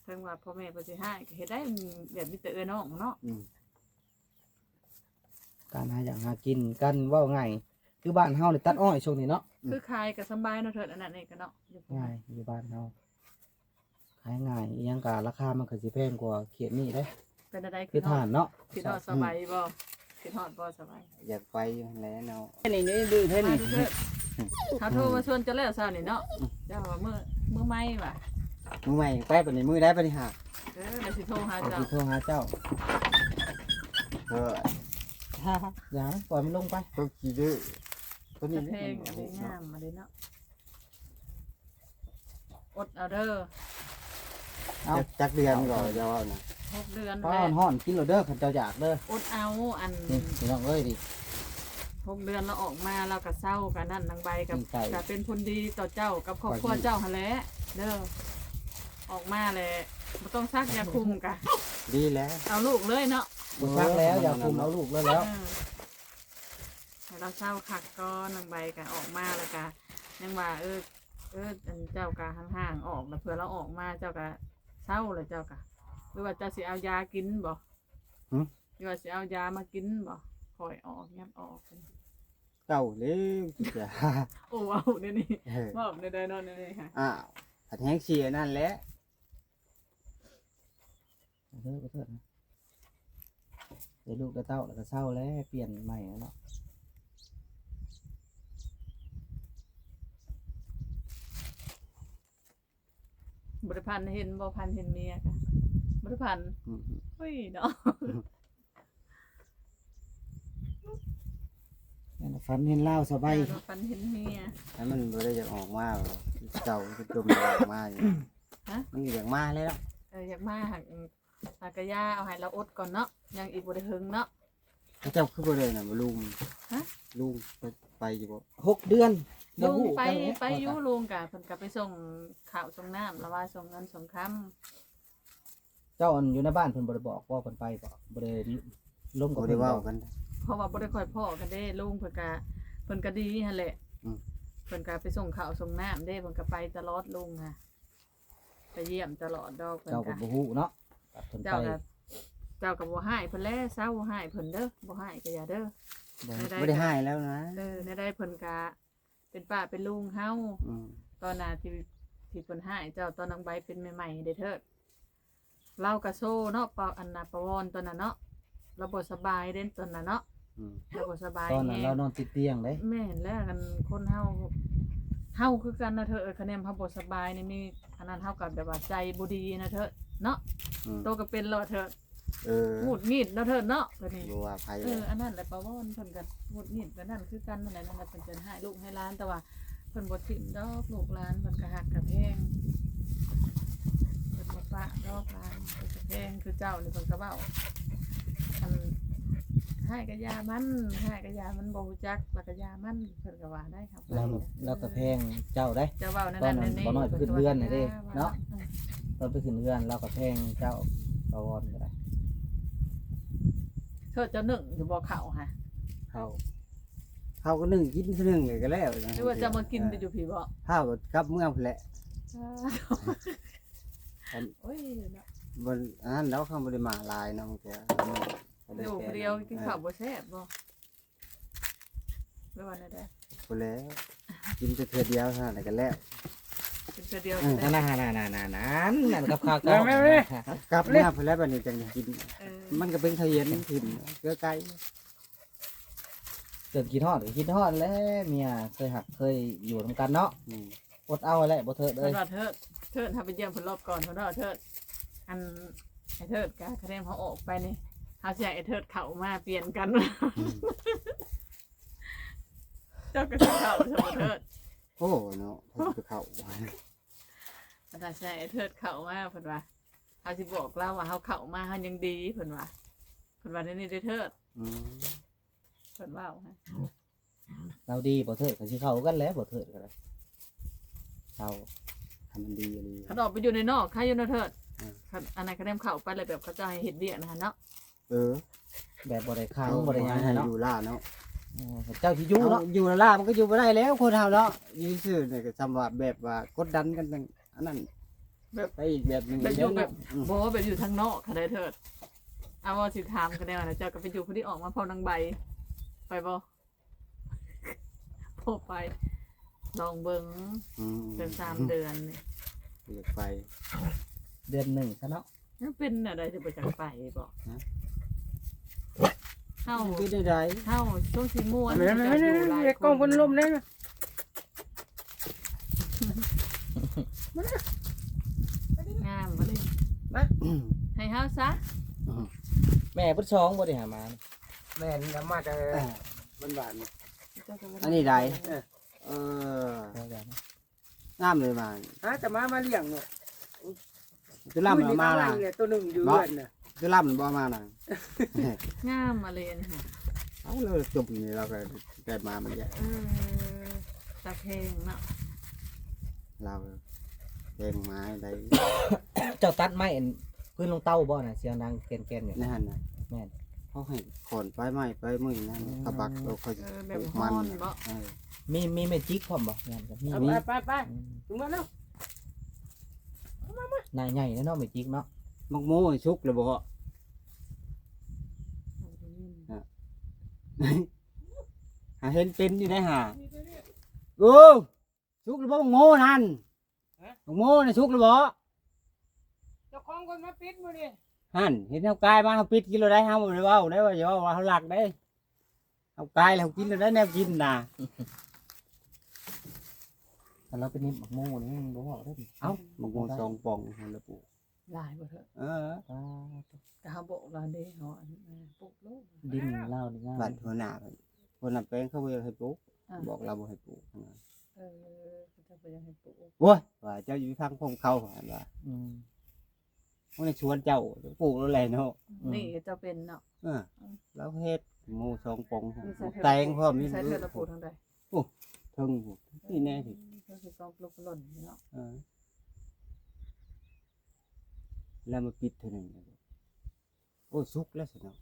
ເຖິງວ່າພໍ່ແມ່ເພິ່ນຊິຮ້າຍ ກໍເຮັດໄດ້ ແບບມີແຕ່ເອື້ອຍນ້ອງເນາະ ອືມ ການຫາຢາກຫາກິນກັນ ເວົ້າງ່າຍ ຄືບ້ານເຮົານີ້ຕັດອ້ອຍຊ່ວງນີ້ເນາະ. ອືມ ຄືຂາຍກໍສຳບາຍເນາະເທີດ ອັນນັ້ນນີ້ກໍເນາະ ຢູ່ ງ່າຍ ຢູ່ບ້ານເຮົາ ຂາຍງ່າຍ ອີ່ຫຍັງກໍລາຄາມັນກໍຊິແພງກວ່າເຂດນີ້ເດ້. ເປັນຈັ່ງໃດ? ຄືທ່ານເນາະ ຄິດຮອດສະໄບບໍ່? ອືມ ຄິດຮອດບໍ່ສະໄບ? ຢາກໄປຢູ່ຫັ້ນແຫຼະເນາະ. ນີ້ ນີ້ ດື້ແທ້ນີ້ ມາດູເທີດ ເຮົາໂທມາຊວນເຈົ້າແລ້ວເຊົ້ານີ້ເນາະ. ອືມ ເຈົ້າວ່າມື້ ມື້ໃໝ່ວ່າ ມື້ໃໝ່ໄປ ບັດນີ້ມື້ໃດບັດນີ້ຫາ? ເອີ ແລ້ວຊິໂທຫາເຈົ້າ ຊິໂທຫາເຈົ້າ. ເອີ ຢ່າ ປ່ອຍມັນລົງໄປ ໂຕຂີ້ດື້ ໂຕນີ້ແພງ ອັນນີ້ງາມ ອັນນີ້ເນາະ. ອົດເອົາເດີ. ເອົາ ຈັກ ຈັກເດືອນກໍຢ່າເວົ້ານະ ຫົກເດືອນ. ປ້າ ແລ້ວ ຮ້ອນໆ ກິນໂລດເດີ ຄັນເຈົ້າຢາກເດີ. ອົດເອົາ ອັນ ນີ້ພີ່ນ້ອງເອີຍ ນີ້ ຫົກເດືອນລາວອອກມາ ລາວກໍເຊົາ ກໍນັ້ນ ນາງໃບກໍ ກິນໄກ່ ກໍເປັນຜົນດີຕໍ່ເຈົ້າກັບຄອບຄົວເຈົ້າຫັ້ນແຫຼະເດີ. ອອກມາແລ້ວບໍ່ຕ້ອງສັກຢາຄຸມກະ ດີແລ້ວ ເອົາລູກເລີຍເນາະ. ບໍ່ສັກແລ້ວ ເອີ ຢາຄຸມ ເອົາລູກເລີຍແລ້ວ. ເອີ ໃຫ້ລາວເຊົາຄັກກ່ອນ ນາງໃບກະອອກມາແລ້ວກະຍັງວ່າ ເອີ ເອີ ອັນເຈົ້າກະຫ່າງໆອອກ ແລ້ວເພື່ອລາວອອກມາ ເຈົ້າກະເຊົາ ແລ້ວເຈົ້າກະ ຫຼືວ່າເຈົ້າຊິເອົາຢາກິນບໍ່? ຫຶ? ຫຼືວ່າຊິເອົາຢາມາກິນບໍ່? ຄ່ອຍອອກ ຫຍັບອອກ ເກົ່າເລີຍ. ໂອ້ ເວົ້າແນວນີ້ ເອີ ເວົ້າແນວໃດເນາະ ແນວນີ້ຫະ? ອ້າວ ພັດແຮງຊິອັນນັ້ນແຫຼະ. ເອີ ຂໍໂທດ ຂໍໂທດນະ ໄດ້ລູກໄດ້ເຕົ້າແລ້ວກໍເຊົາແລ້ວ ປ່ຽນໃໝ່ແລ້ວເນາະ. ບໍ່ໄດ້ພັນເຫັນບໍ່? ພັນເຫັນເມຍກະບໍ່ໄດ້ພັນ. ອືມ ໂອ້ຍເນາະ. ອືມ ນັ້ນນະ ຝັນເຫັນລາວສະໄບ ເອີ ຝັນເຫັນເມຍ ແລ້ວມັນບໍ່ໄດ້ຢາກອອກມາ ເກົ່າຄືຈົມຢາກອອກມາຢູ່. ຮະ? ມັນຢາກມາແລ້ວ. ເອີ ຢາກມາ ຫາກ ຫາກະຢາ ເອົາໃຫ້ລາວອົດກ່ອນເນາະ ຍັງອີກບໍ່ໄດ້ເຖິງເນາະ. ເຈົ້າຄືບໍ່ໄດ້ນຳລຸງ? ຮະ? ລຸງໄປ ໄປຢູ່ບໍ່? ຫົກເດືອນ ລຸງໄປ ໄປຢູ່ ລຸງກະ ເພິ່ນກະໄປສົ່ງເຂົ້າສົ່ງນ້ຳ ລະວ່າສົ່ງເງິນສົ່ງຄຳ. ເຈົ້າອັນຢູ່ໃນບ້ານເພິ່ນບໍ່ໄດ້ບອກບໍ່ ເພິ່ນໄປບໍ່? ບໍ່ໄດ້ລົມກັບ ບໍ່ໄດ້ເວົ້າກັນ ເພິ່ນບໍ່? ເພາະວ່າບໍ່ໄດ້ຄ່ອຍພໍ້ກັນເດ້ ລຸງເພິ່ນກະ ເພິ່ນກະດີຫັ້ນແຫຼະ. ອືມ ເພິ່ນກະໄປສົ່ງເຂົ້າສົ່ງນ້ຳເດ້ ເພິ່ນກະໄປຕະຫຼອດ ລຸງຫະ ໄປຢ້ຽມຕະຫຼອດດອກ. ເພິ່ນກະ ເຈົ້າກໍບໍ່ຮູ້ເນາະ ເພິ່ນໄປ ເຈົ້າກະ ເຈົ້າກະບໍ່ຮ້າຍເພິ່ນແຫຼະ ເຊົາຮ້າຍເພິ່ນເດີ ບໍ່ຮ້າຍກະຢ່າເດີ. ບໍ່ ແນວໃດ ບໍ່ໄດ້ຮ້າຍແລ້ວນະ. ເອີ ແນວໃດເພິ່ນກະ ເປັນປ້າເປັນລຸງເຮົາ. ອືມ ຕອນໜ້າທີ່ ທີ່ເພິ່ນຮ້າຍເຈົ້າ ຕອນນາງໃບເປັນໃໝ່ໆເດ້ເທີດ ລາວກະໂຊເນາະ ປະ ອັນນະ ປະວອນຕອນນັ້ນເນາະ ລາວບໍ່ສະບາຍເດ້ຕອນນັ້ນເນາະ. ອືມ ລາວບໍ່ສະບາຍ ຕອນນັ້ນແຮງ ລາວນອນຕິດຕຽງເດ້. ແມ່ນແລ້ວ ຄັນຄົນເຮົາ ເຮົາຄືກັນນະເທີດ ຄັນແນມເຮົາບໍ່ສະບາຍນີ້ ມີອັນນັ້ນ ເຮົາກະແບບວ່າໃຈບໍ່ດີນະເທີດເນາະ. ອືມ ໂຕກະເປັນແລ້ວເທີດ. ເອີ ຫງຸດຫງິດເນາະເທີດເນາະ ບາດນີ້ ບໍ່ວ່າໃຜ ເອີ ແຫຼະ. ອັນນັ້ນແຫຼະ ປາວອນເພິ່ນກໍຫງຸດຫງິດ ອັນນັ້ນຄືກັນນັ້ນແຫຼະ ນັ້ນແຫຼະ ເພິ່ນຈະໃຫ້ລູກໃຫ້ຫຼານ ແຕ່ວ່າເພິ່ນບໍ່ຖິ້ມດອກ ລູກຫຼານເພິ່ນກໍຮັກກໍແພງ ເພິ່ນບໍ່ປະດອກຫຼານ ເພິ່ນກໍແພງ. ຄືເຈົ້ານີ້ເພິ່ນກໍເວົ້າ ອັນ ຮ້າຍກໍຢ່າມັນ ຮ້າຍກໍຢ່າມັນ ບໍ່ຮູ້ຈັກ ແລ້ວກໍຢ່າມັນ ເພິ່ນກໍວ່າໄດ້. ລາວ ລາວກໍແພງເຈົ້າໄດ໋ ເຈົ້າເວົ້າແນວນັ້ນແນວນີ້ ຕອນນັ້ນບໍ່ນ້ອຍຂຶ້ນເຮືອນນີ້ເດ້ເນາະ. ເອີ ຕອນໄປຂຶ້ນເຮືອນລາວກໍແພງເຈົ້າ ປາວອນກໍໄດ້. ເທີດ ເຈົ້າໜຶ້ງຢູ່ບໍ່ເຂົ້າຫະ? ເຂົ້າ ເຂົ້າກໍໜຶ້ງກິນເທື່ອໜຶ່ງກໍແລ້ວ. ຫຼືວ່າເຈົ້າມາກິນແຕ່ຢູ່ພີ້ບໍ່? ພາກັບເມືອພຸ້ນແຫຼະ. ໂອ້ຍເນາະ ບໍ່ ອັນນັ້ນດອກ ເຮົາບໍ່ໄດ້ມາຫຼາຍເນາະ ຢູ່ຜູ້ດຽວກິນເຂົ້າບໍ່ແຊບບໍ່? ຫຼືວ່າແນວໃດ? ບໍ່ແລ້ວ ກິນແຕ່ເທື່ອດຽວເທົ່ານັ້ນແຫຼະກໍແລ້ວ. ກິນເທື່ອດຽວ ເອີ ນັ້ນໆໆໆ ນັ້ນກັບຂ້າວເກົ່າ ແມ່ໆໆ ກັບມາພຸ້ນແລ້ວ ບັດນີ້ຈັ່ງໄດ້ກິນ. ເອີ ມັນກໍເປັນຂະຫຍັນຖິ້ມເກືອໄກ່. ເກີດຄິດຮອດກໍຄິດຮອດແຫຼະ ເມຍເຄີຍຮັກເຄີຍຢູ່ນຳກັນເນາະ. ອືມ ອົດເອົາແຫຼະບໍ່ເທີດເອີຍ. ເພິ່ນວ່າເທີດ ເທີດ ເຮົາໄປຢ້ຽມເພິ່ນລອບກ່ອນ ເພິ່ນວ່າເທີດ ອັນ ໄອ້ເທີດກະ ຄະແນນເຮົາອອກໄປນີ້ ເຮົາຊິໃຫ້ໄອ້ເທີດເຂົ້າມາປ່ຽນກັນ. ອືມ ເຈົ້າກໍຊິເຂົ້າຊະບໍ່ເທີດ? ໂອ້ເນາະ ເຂົາຊິໄປເຂົ້າ ເພິ່ນວ່າຊິໃຫ້ໄອ້ເທີດເຂົ້າມາ ເພິ່ນວ່າ ເຮົາຊິບອກລາວວ່າເຮົາເຂົ້າມາ ເຮົາຍັງດີ ເພິ່ນວ່າ ເພິ່ນວ່າແນວນີ້ເດີເທີດ. ອືມ ເພິ່ນເວົ້າ ລາວດີບໍ່ເທີດ ກໍຊິເຂົ້າກັນແຫຼະ ບໍ່ເທີດກໍໄດ້ ເຊົາ ຄັນມັນດີອີ່ຫຼີ. ຄັນອອກໄປຢູ່ໃນນອກ ໃຄຢູ່ເນາະເທີດ. ເອີ ຄັນອັນນັ້ນ ຄະແນນເຂົ້າໄປແລ້ວ ແບບເຂົາເຈົ້າໃຫ້ເຮັດວຽກນະຫັ້ນເນາະ. ເອີ ແບບບໍ່ໄດ້ຂັງ ບໍ່ໄດ້ຫຍັງເນາະ ຢູ່ລ້າເນາະ. ເອີ ເຈົ້າຊິຢູ່ເນາະ ຢູ່ລ້າມັນກໍຢູ່ບໍ່ໄດ້ແລ້ວ ຄົນເຮົາເນາະ ຢູ່ຊື່ນີ້ກໍຊ່ຳວ່າແບບວ່າກົດດັນກັນ ອັນນັ້ນ ແບບ ໄປອີກແບບໜຶ່ງ ແບບຢູ່ແບບ ອືມ ບໍ່ ແບບຢູ່ທາງນອກຫັ້ນໃດເທີດ. ເອົາ ວ່າຊິຖາມກັນແນວນັ້ນ ເຈົ້າກໍໄປຢູ່ຜູ້ທີ່ອອກມາພ້ອມນາງໃບ ໄປບໍ່? ບໍ່ໄປ ລອງເບິ່ງ ອືມ ຈັກສາມເດືອນນີ້ ຢາກໄປ ເດືອນໜຶ່ງຊະເນາະ. ມັນເປັນແນວໃດ ຊິບໍ່ຈັກໄປບໍ? ຮະ? ເຮົາ ເປັນແນວໃດ? ເຮົາຊ່ວງຊິມ່ວນ ແມ່ນໆໆໆ ເຮົາຈະຢູ່ຫຼາຍຄົນ ເຮັດກ້ອງເພິ່ນລົມແດ່. ງາມບໍ່ເລີຍ ມາ ໃຫ້ເຮົາຊະ. ແມ່ເພິ່ນສອງບໍ່ໄດ້ຫາມາ. ແມ່ນ ເອົາມາແຕ່ ເອີ ບ້ານໆ ອັນນີ້ໄດ໋. ເອີ ເອີ ງາມເລີຍມາ ຫາແຕ່ມາ ມາລ້ຽງເນາະ. ຈຸລຳ ມື້ນີ້ ເອົາມາ ເອົາມາອີກແລ້ວ ໂຕໜຶ່ງຢູ່ເຮືອນນະ. ຈຸລຳບໍ່ມານະ ງາມມາເລີຍຫັ້ນ. ເອົາ ລາວຈົມນີ້ ລາວກໍໄດ້ມາມັນແຫຼະ. ເອີ ຕາແພງເນາະ ລາວແພງມາໄດ້. ເຈົ້າຕັດໄມ້ອັນພື້ນລົງເຕົາບໍ່ນະ? ສຽງດັງແກ່ນໆຢູ່ ໃນຫັ້ນນະ. ແມ່ນ ເຂົາໃຫ້ຂອນປາຍໄມ້ປາຍມືນັ້ນ ອືມ ເຂົາບັກ ເອີ ເຂົາ ເອີ ແບບ ປູກມັນ ຮ້ອນບໍ? ເອີ ມີ ມີແມຈິກພ້ອມບໍ່? ແມ່ນ ກໍມີ ເອົາ ມີ ໄປ ໄປ ອືມ ເມືອແລ້ວ. ມາ ມາ ນາຍໃຫຍ່ແລ້ວເນາະ ແມຈິກເນາະ. ໝາກໂມນີ້ສຸກແລ້ວບໍ່? ຫາເຫັນເປັນຢູ່ໄດ໋ຫາ. ໂອ້ ສຸກແລ້ວບໍ່ ໝາກໂມນັ້ນ? ຮະ? ໝາກໂມນີ້ສຸກແລ້ວບໍ່? ເຈົ້າຂອງເພິ່ນມາປິດມື້ນີ້ ຫັ້ນ ເຫັນເຮົາກາຍມາ ເຮົາປິດກິນໂລດໄດ໋. ເຮົາບໍ່ໄດ້ເວົ້າໄດ໋ວ່າ ຢ່າເວົ້າວ່າເຮົາລັກໄດ໋. ເຮົາກາຍແລ້ວເຮົາກິນໂລດໄດ໋ ແນວກິນນະ. ຄັນລາວໄປນິບໝາກໂມນີ້ ມັນບໍ່ເວົ້າໄດ້ຕິ. ເອົ້າ ໝາກໂມສອງປ່ອງຫັ້ນລະປູກ. ຫຼາຍບໍ່ເທີ? ເອີ ອ່າ ກໍເຮົາບອກລາວເດ້ ເຮົາອັນ ເອີ ປູກໂລດ. ດິນລາວນີ້ງາມ. ບັດຫົວໜ້າ ຫົວໜ້າແຂວງເຂົາບໍ່ຢາກໃຫ້ປູກ ອ່າ ບອກລາວບໍ່ໃຫ້ປູກ. ເອີ ເຂົາເຈົ້າບໍ່ຢາກໃຫ້ປູກ. ໂອ້ຍ ວ່າເຈົ້າຢູ່ທາງພວກເຂົາ ວ່າ ອືມ ໃນສວນເຈົ້າ ປູກໂລດແຫຼະເນາະ. ອືມ ນີ້ເຈົ້າເປັນເນາະ. ເອີ ອືມ ລາວເຮັດໝູສອງປອງ ມີໃສ່ ແຕງພ້ອມ ມີໃສ່ເທື່ອລະປູກທາງໃດ? ໂອ້ ເທິງພຸ້ນ ນີ້ແນ່ ເອີ ເທິງຊິກອງລຸກຫຼົ່ນເນາະ. ເອີ ແລ້ວມາປິດເທື່ອໜຶ່ງ ໂອ້ ສຸກແລ້ວຊິເນາະ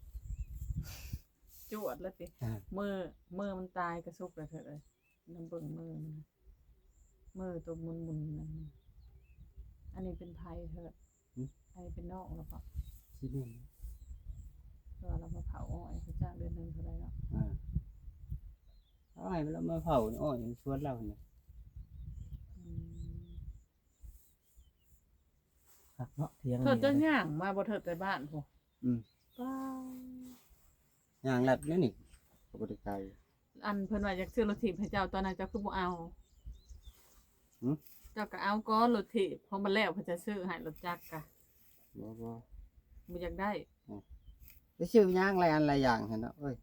ຈວດແລ້ວຕິ. ອ່າ ມື້ ມື້ມັນຕາຍກໍສຸກແລ້ວເທີດເອີຍ. ນຳເບິ່ງມືມັນ ມືໂຕໝຸ່ນໆນັ້ນ. ອັນນີ້ເປັນໃຜເທີດ? ຫຶ? ອັນນີ້ເປັນນ້ອງລະເບາະ? ຊິແມ່ນ ເພາະວ່າລາວມາເຜົາອ້ອຍ ເຂົາຈ້າງເດືອນໜຶ່ງເທົ່າໃດເນາະ? ອ່າ ເອົາໃຫ້ລາວມາເຜົາອ້ອຍສວນລາວຫັ້ນນະ. ອືມ ຄັກເນາະ ຖຽງ. ເທີດ ນີ້ ເຈົ້າຍ່າງມາບໍ່ເທີດ ແຕ່ບ້ານພຸ້ນ? ອືມ ວ້າ ຍ່າງລັດແນວນີ້ ກໍບໍ່ໄດ້ໄກ. ອັນເພິ່ນວ່າຢາກຊື້ລົດຖີບໃຫ້ເຈົ້າ ຕອນນັ້ນເຈົ້າຄືບໍ່ເອົາ? ຫຶ? ເຈົ້າກໍເອົາກ່ອນລົດຖີບ ພໍມັນແລ້ວເພິ່ນຈະຊື້ໃຫ້ ລົດຈັກກະ. ບໍ່ ບໍ່ ບໍ່ຢາກໄດ້. ອືມ ໄປຊື້ຫຍັງຫຼາຍອັນຫຼາຍຢ່າງຫັ້ນເນາະເອີຍ.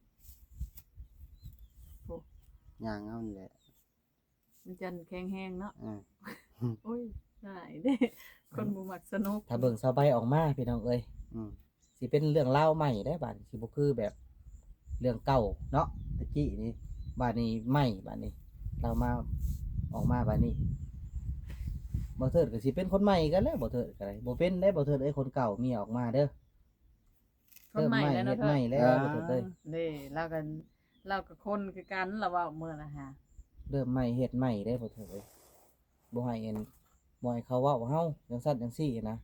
ໂອ້ ຍ່າງເອົານີ້ແຫຼະ. ມັນຈັ່ງແຂງແຮງເນາະ. ອ່າ ໂອ້ຍ ຫາຍເດ້ ຄົນບໍ່ມັກສະໜຸກ. ຖ້າເບິ່ງສາວໃບອອກມາພີ່ນ້ອງເອີຍ ອືມ ຊິເປັນເລື່ອງລາວໃໝ່ໄດ໋ ບາດນີ້ ຊິບໍ່ຄືແບບເລື່ອງເກົ່າເນາະ ຕະກີ້ນີ້. ບາດນີ້ໃໝ່ ບາດນີ້ລາວມາ ອອກມາບາດນີ້ ບໍ່ເທີດກໍຊິເປັນຄົນໃໝ່ກັນແລ້ວ ບໍ່ເທີດກໍໄດ້. ບໍ່ເປັນໄດ໋ ບໍ່ເທີດເອີຍ ຄົນເກົ່າເມຍອອກມາເດີ້. ຄົນໃໝ່ແລ້ວເນາະ ເທີດ ເລີ່ມໃໝ່ເຮັດໃໝ່ແລ້ວ ເອີ ບໍ່ເທີດເອີຍ. ນີ້ລາວກໍ ລາວກໍຄົນຄືກັນລະ ເວົ້າມື້ນະຫາ ເລີ່ມໃໝ່ເຮັດໃໝ່ເດ້ ບໍ່ເທີດເອີຍ. ບໍ່ໃຫ້ອັນ ບໍ່ໃຫ້ເຂົາເວົ້າເຮົາຈັ່ງຊັ້ນຈັ່ງຊີ້ນະ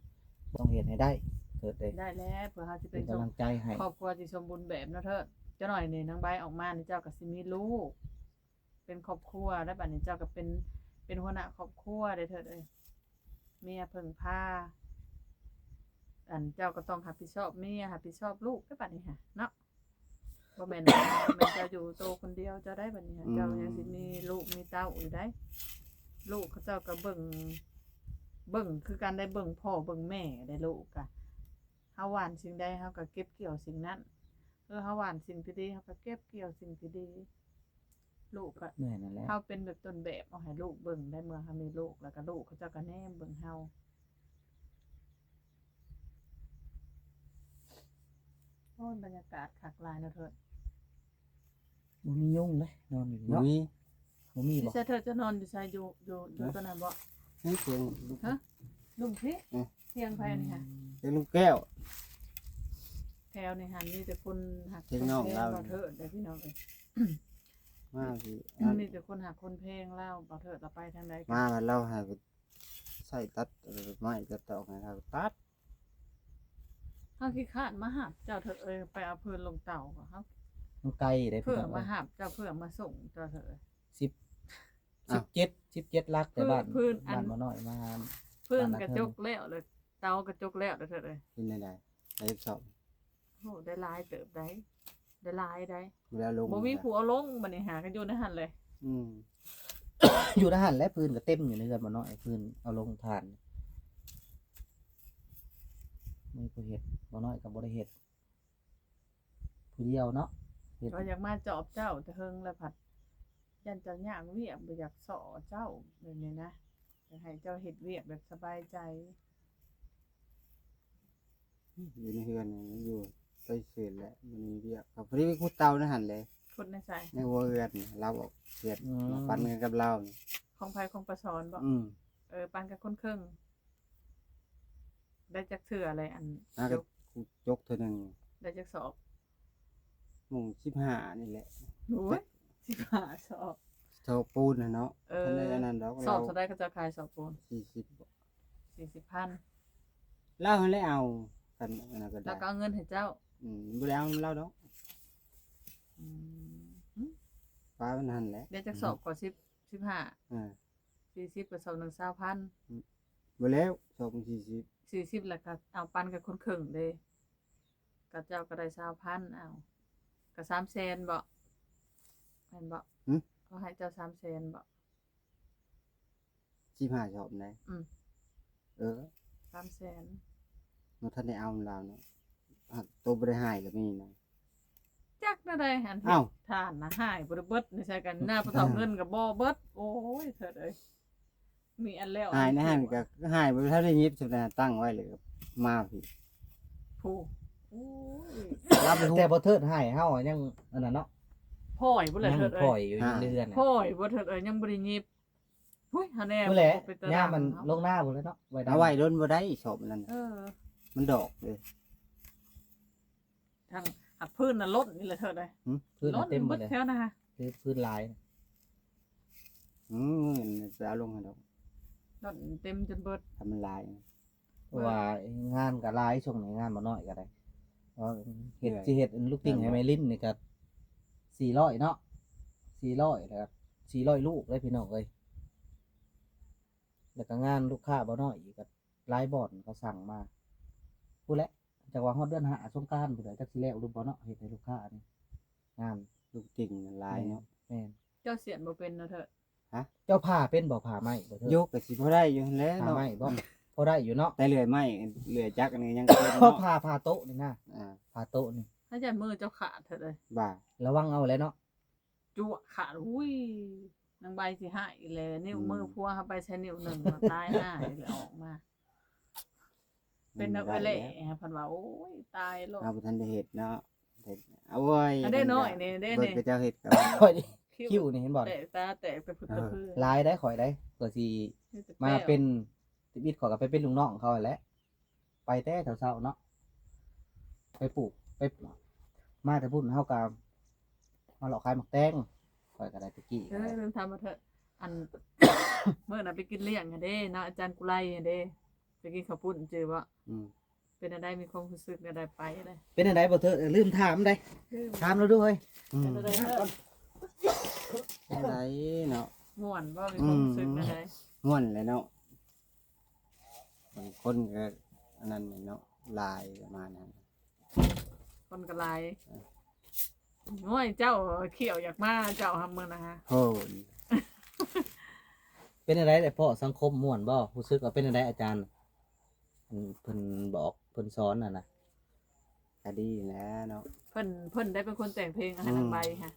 ຕ້ອງເຮັດໃຫ້ໄດ້ ເທີດເອີຍ. ໄດ້ແລ້ວ ເພື່ອເຮົາຊິເປັນ ເປັນກຳລັງໃຈໃຫ້ ຄອບຄົວທີ່ສົມບູນແບບເນາະເທີດ. ຈັກໜ້ອຍນີ້ນາງໃບອອກມານີ້ ເຈົ້າກໍຊິມີລູກ ເປັນຄອບຄົວແລ້ວ ບາດນີ້ເຈົ້າກໍເປັນ ເປັນຫົວໜ້າຄອບຄົວເດ້ເທີດເອີຍ. ເມຍເພິ່ງພາ ອັນເຈົ້າກໍຕ້ອງຮັບຜິດຊອບເມຍ ຮັບຜິດຊອບລູກເດ້ ບາດນີ້ຫະເນາະ. ບໍ່ແມ່ນ ບໍ່ແມ່ນເຈົ້າຢູ່ໂຕຄົນດຽວເຈົ້າໄດ້ ບາດນີ້ຫະ ອືມ ເຈົ້າຍັງຊິມີລູກມີເຕົ້າຢູ່ໄດ໋. ລູກເຂົາເຈົ້າກໍເບິ່ງ ເບິ່ງຄືກັນໄດ໋ ເບິ່ງພໍ່ເບິ່ງແມ່ໄດ໋ ລູກກະ ເຮົາຫວ່ານສິ່ງໃດ ເຮົາກໍເກັບກ່ຽວສິ່ງນັ້ນ. ເອີ ເຮົາຫວ່ານສິ່ງທີ່ດີ ເຮົາກໍເກັບກ່ຽວສິ່ງທີ່ດີ. ລູກກໍ ແມ່ນນັ້ນແຫຼະ ເຮົາເປັນແບບຕົ້ນແບບເອົາໃຫ້ລູກເບິ່ງໄດ້. ເມື່ອເຮົາມີລູກແລ້ວກໍ ລູກເຂົາເຈົ້າກໍແນມເບິ່ງເຮົາ. ໂອ້ຍ ບັນຍາກາດຄັກຫຼາຍເນາະເທີດ. ບໍ່ມີຍຸງເດ້ ນອນຢູ່ນີ້ ບໍ່ ເນາະ ມີ ບໍ່ມີບໍ່? ຢູ່ໃສເທີດ ເຈົ້ານອນຢູ່ໃສ? ຢູ່ ຢູ່ ຢູ່ ຮະ ຕົວນັ້ນບໍ່? ໃນເທິງ ຮະ? ລຸ່ມພີ້ ເອີ ທຽງໃຜອັນນີ້ຫະ? ອືມ ທຽງລຸງແກ້ວ. ແຖວນີ້ຫັ້ນມີແຕ່ຄົນຮັກ ທຽງນ້ອງລາວ ຄົນແພງ ບໍ່ເທີດເດ້ພີ່ນ້ອງເອີຍ. ມາຊິ ມີແຕ່ຄົນຮັກຄົນແພງລາວ ບໍ່ເທີດລາວໄປທາງໃດກໍ ມາແລ້ວໃຫ້ໄປໃຊ້ຕັດ ເອີ ໄມ້ຕັດຕອກໃຫ້ເຮົາຕັດ. ເຮົາຂີ້ຄ້ານມາຮັບເຈົ້າເທີດເອີຍ ໄປເອົາເພິ່ນລົງເຕົາ. ເຮົາ ມັນໄກເດ້ ເພື່ອ ພີ່ນ້ອງເອີຍ ມາຮັບເຈົ້າ ເພື່ອມາສົ່ງເຈົ້າເທີດເອີຍ. ສິບ ສິບເຈັດ ສິບເຈັດຫຼັກ ແຕ່ບ້ານ ພື້ນ ອັນ ບ້ານບໍ່ນ້ອຍມາ ພື້ນກະຈົກແລ້ວ ແລ້ວເຕົາກະຈົກແລ້ວເດີເທີດເອີຍ. ເປັນຈັ່ງໃດ ໄດ້ຈັກສອບ? ໂອ້ ໄດ້ຫຼາຍເຕີບໃດ໋ ໄດ້ຫຼາຍໃດ໋ ບໍ່ມີຜູ້ເອົາລົງ. ບັດນີ້ຫາກັນຢູ່ໃນຫັ້ນເລີຍ. ອືມ ຢູ່ໃນຫັ້ນແຫຼະ ພື້ນກະເຕັມຢູ່ໃນເຮືອນບໍ່ນ້ອຍ ພື້ນເອົາລົງທານ ບໍ່ມີຜູ້ເຮັດ ບໍ່ນ້ອຍກະບໍ່ໄດ້ເຮັດ ຜູ້ດຽວເນາະ ເຮັດ ວ່າຢາກມາຈອບເຈົ້າແຕ່ເຫິງແລ້ວ ພັດຢ້ານເຈົ້າຍາກວຽກ ບໍ່ຢາກສໍ້ເຈົ້າແບບນີ້ນະ ຢາກໃຫ້ເຈົ້າເຮັດວຽກແບບສະບາຍໃຈ. ຢູ່ໃນເຮືອນນີ້ ຢູ່ໄປຊື່ແຫຼະ ບໍ່ມີວຽກ ກະພໍດີໄປຂຸດເຕົາໃນຫັ້ນແຫຼະ. ຂຸດໃນໃສ? ໃນຫົວເຮືອນນີ້ ລາວອອກເຂດ ອືມ ມາປັນກັນກັບລາວນີ້. ຂອງໃຜ? ຂອງປາສອນບໍ? ອືມ ເອີ ປັນກັນຄົນເຄິ່ງ. ໄດ້ຈັກເທື່ອແລ້ວ ອັນ ຫາກະຈົກ ຈົກເທື່ອໜຶ່ງ ໄດ້ຈັກສອບ? ໝ່ອງສິບຫ້ານີ້ແຫຼະ. ໂອ້ຍ ສິບຫ້າສອບ ສອບປູນຫັ້ນເນາະ. ເອີ ທັນໄດ້ອັນນັ້ນດອກ. ສອບເທົ່າໃດເຂົາເຈົ້າຂາຍສອບປູນ? ສີ່ສິບ ສີ່ສິບພັນ. ລາວຫັ້ນແຫຼະເອົາ ຄັນອັນນັ້ນກະໄດ້ ລາວກະເອົາເງິນໃຫ້ເຈົ້າ. ອືມ ບໍ່ໄດ້ເອົານຳລາວດອກ. ອືມ ປາມັນຫັ້ນແຫຼະ. ໄດ້ຈັກສອບກະ? ສິບ ສິບຫ້າ ອ່າ ສີ່ສິບກະສອບໜຶ່ງ ຊາວພັນ. ອືມ ບໍ່ແລ້ວ ສອບໜຶ່ງສີ່ສິບ ສີ່ສິບ ແລ້ວກະເອົາປັນກັນຄົນເຄິ່ງເດ້ ກະເຈົ້າກະໄດ້ຊາວພັນ. ເອົາ ກະສາມແສນບໍ ແມ່ນບໍ? ຫື? ເຂົາໃຫ້ເຈົ້າສາມແສນບໍ? ສິບຫ້າສອບໃດ໋. ອືມ ເອີ ສາມແສນ ບໍ່ທັນໄດ້ເອົານຳລາວເນາະ. ໂຕບໍ່ໄດ້ໃຫ້ລະມີນະ. ຈັກແນວໃດຫັ້ນ ເອົ້າ ທ່ານນະ ໃຫ້ບໍ່ໄດ້ເບິດໃນໃສກັນ ໜ້າຜູ້ເຖົ້າເງິນກະບໍ່ເບິດ. ໂອ້ຍ ເທີດເອີຍ ມີອັນແລ້ວ ໃຫ້ໃນຫັ້ນກະໃຫ້ບໍ່ທັນໄດ້ຫຍິບ ສ່ຳນັ້ນຕັ້ງໄວ້ເລີຍ ມາພີ້ ຜູ້ ໂອ້ຍ ແຕ່ບໍ່ເທີດໃຫ້ເຮົາຍັງອັນນັ້ນເນາະ ພ້ອຍບໍ່ລະເທີດເອີຍ ພ້ອຍຢູ່ ຍັງເດືອນ ພ້ອຍບໍ່ເທີດເອີຍ ຍັງບໍ່ໄດ້ຫຍິບ. ຫຸ້ຍ ຫາແນວ ພຸ້ນແຫຼະ ຍາມມັນລົງນາພຸ້ນແຫຼະເນາະ ໄວ້ ເອົາໄວ້ດົນບໍ່ໄດ້ສອບນັ້ນ. ເອີ ມັນດອກເດ້ ທັງ ຫາກພື້ນນະລົ້ນນີ້ແຫຼະເທີດເອີຍ. ຫື? ພື້ນນະເຕັມໝົດເລີຍ ແຖວນະ ຄືພື້ນຫຼາຍ. ອືມ ມື້ອື່ນຊິເອົາລົງໃຫ້ດອກ ລົ້ນເຕັມຈົນເບິດ ຖ້າມັນຫຼາຍ. ເພາະວ່າງານກະຫຼາຍ ຊ່ວງນີ້ງານບໍ່ນ້ອຍກະໄດ້ ເຮັດ ຊິເຮັດລູກຕິ່ງໃຫ້ແມ່ລິນນີ້ກະສີ່ຮ້ອຍເນາະ ສີ່ຮ້ອຍ ແລ້ວກະສີ່ຮ້ອຍລູກເດ້ພີ່ນ້ອງເອີຍ. ແລ້ວກະງານລູກຄ້າບໍ່ນ້ອຍອີກ ກະຫຼາຍບ່ອນເຂົາສັ່ງມາ ພຸ້ນແຫຼະ. ຈັກວ່າຮອດເດືອນຫ້າສົງການພຸ້ນແຫຼະ ຈັກຊິແລ້ວຫຼືບໍ່ເນາະ ເຮັດໃຫ້ລູກຄ້ານີ້ ງານລູກຕິ່ງຫຼາຍເນາະ. ແມ່ນ ແມ່ນ ເຈົ້າສຽນບໍ່ເປັນເນາະເທີດ. ຫະ? ເຈົ້າຜ່າເປັນບໍ່? ຜ່າໄມ້ບໍ່ເທີດ? ໂຍກກະຊິພໍໄດ້ຢູ່ຫັ້ນແຫຼະເນາະ ຜ່າໄມ້ບໍ່? ອືມ ພໍໄດ້ຢູ່ເນາະ ແຕ່ເລື່ອຍໄມ້ ເລື່ອຍຈັກນີ້ຍັງເປັນເນາະ. ຜ່າ ຜ່າໂຕະນີ້ນະ ອ່າ ຜ່າໂຕະນີ້ ຖ້າຢ້ານມືເຈົ້າຂາດເທີດເອີຍ ວ່າ ລະວັງເອົາແຫຼະເນາະ. ຈົວຂາດ ຫຸ້ຍ ນາງໃບຊິຫາຍແຫຼະ ນິ້ວມື ອືມ ຜົວເຮົາໄປໃສ່ນິ້ວໜຶ່ງ ຕາຍຫາຍແລ້ວອອກມາ ເປັນແນວເອື້ອຍແຫຼະ ເພິ່ນວ່າ ໂອ້ຍ ຕາຍໂລດ ເຮົາບໍ່ທັນໄດ້ເຮັດເນາະ. ໂອ້ຍ ອັນເດ້ນ້ອຍນີ້ເດ້ ເບິ່ງ ນີ້ ເຂົາເຈົ້າເຮັດກັນ ຂ້ອຍນີ້ ຄິ້ວ ຄິ້ວນີ້ເຫັນບໍ່ ແຕກຕາແຕກໄປພຸ້ນ ເອີ ຕະພື້ ຫຼາຍໄດ໋ ຂ້ອຍໄດ໋ ກວ່າຊິ ແຕ່ ມາເປັນ ຊິບິດຂ້ອຍກະໄປເປັນລູກນ້ອງເຂົາຫັ້ນແຫຼະ ໄປແຕ່ເຊົ້າໆເນາະ ໄປປູກ ໄປ ມາແຕ່ພຸ້ນເຮົາກະມາເລາະຂາຍໝາກແຕງ ຂ້ອຍກະໄດ້ແຕ່ກີ້. ເອີ ກະໄດ້ ລືມຖາມວ່າເທີດ ອັນ ມື້ນັ້ນໄປກິນລ້ຽງຫັ້ນເດ້ເນາະ ອາຈານກຸໄລຫັ້ນເດ້ ໄປກິນເຂົ້າປຸ້ນ ຈື່ບໍ່? ອືມ ເປັນແນວໃດ ມີຄວາມຮູ້ສຶກແນວໃດ ໄປເດ້? ເປັນແນວໃດບໍ່ເທີດ? ເອີ ລືມຖາມໄດ໋ ລືມ ຖາມລາວດູເຮີ້ຍ. ອືມ ເປັນແນວໃດເນາະ? ມ່ວນບໍ່? ມີຄວາມຮູ້ສຶກແນວໃດ? ອືມ ມ່ວນແຫຼະເນາະ ຄົນກະອັນນັ້ນແຫຼະເນາະ ຫຼາຍປະມານນັ້ນ ຄົນກະຫຼາຍ. ເອີ ໂອ້ຍ ເຈົ້າຂ້ຽວຢາກມາ ເຈົ້າຫຳມື້ນະ ໂຫ ເປັນແນວໃດ ໄດ້ພໍ້ສັງຄົມມ່ວນບໍ່? ຮູ້ສຶກວ່າເປັນແນວໃດອາຈານ ອັນເພິ່ນບອກເພິ່ນສອນຫັ້ນນະ? ກະດີແຫຼະເນາະ ເພິ່ນ ເພິ່ນໄດ້ເປັນຄົນແຕ່ງເພງໃຫ້ ອືມ ນາງໃບຫັ້ນ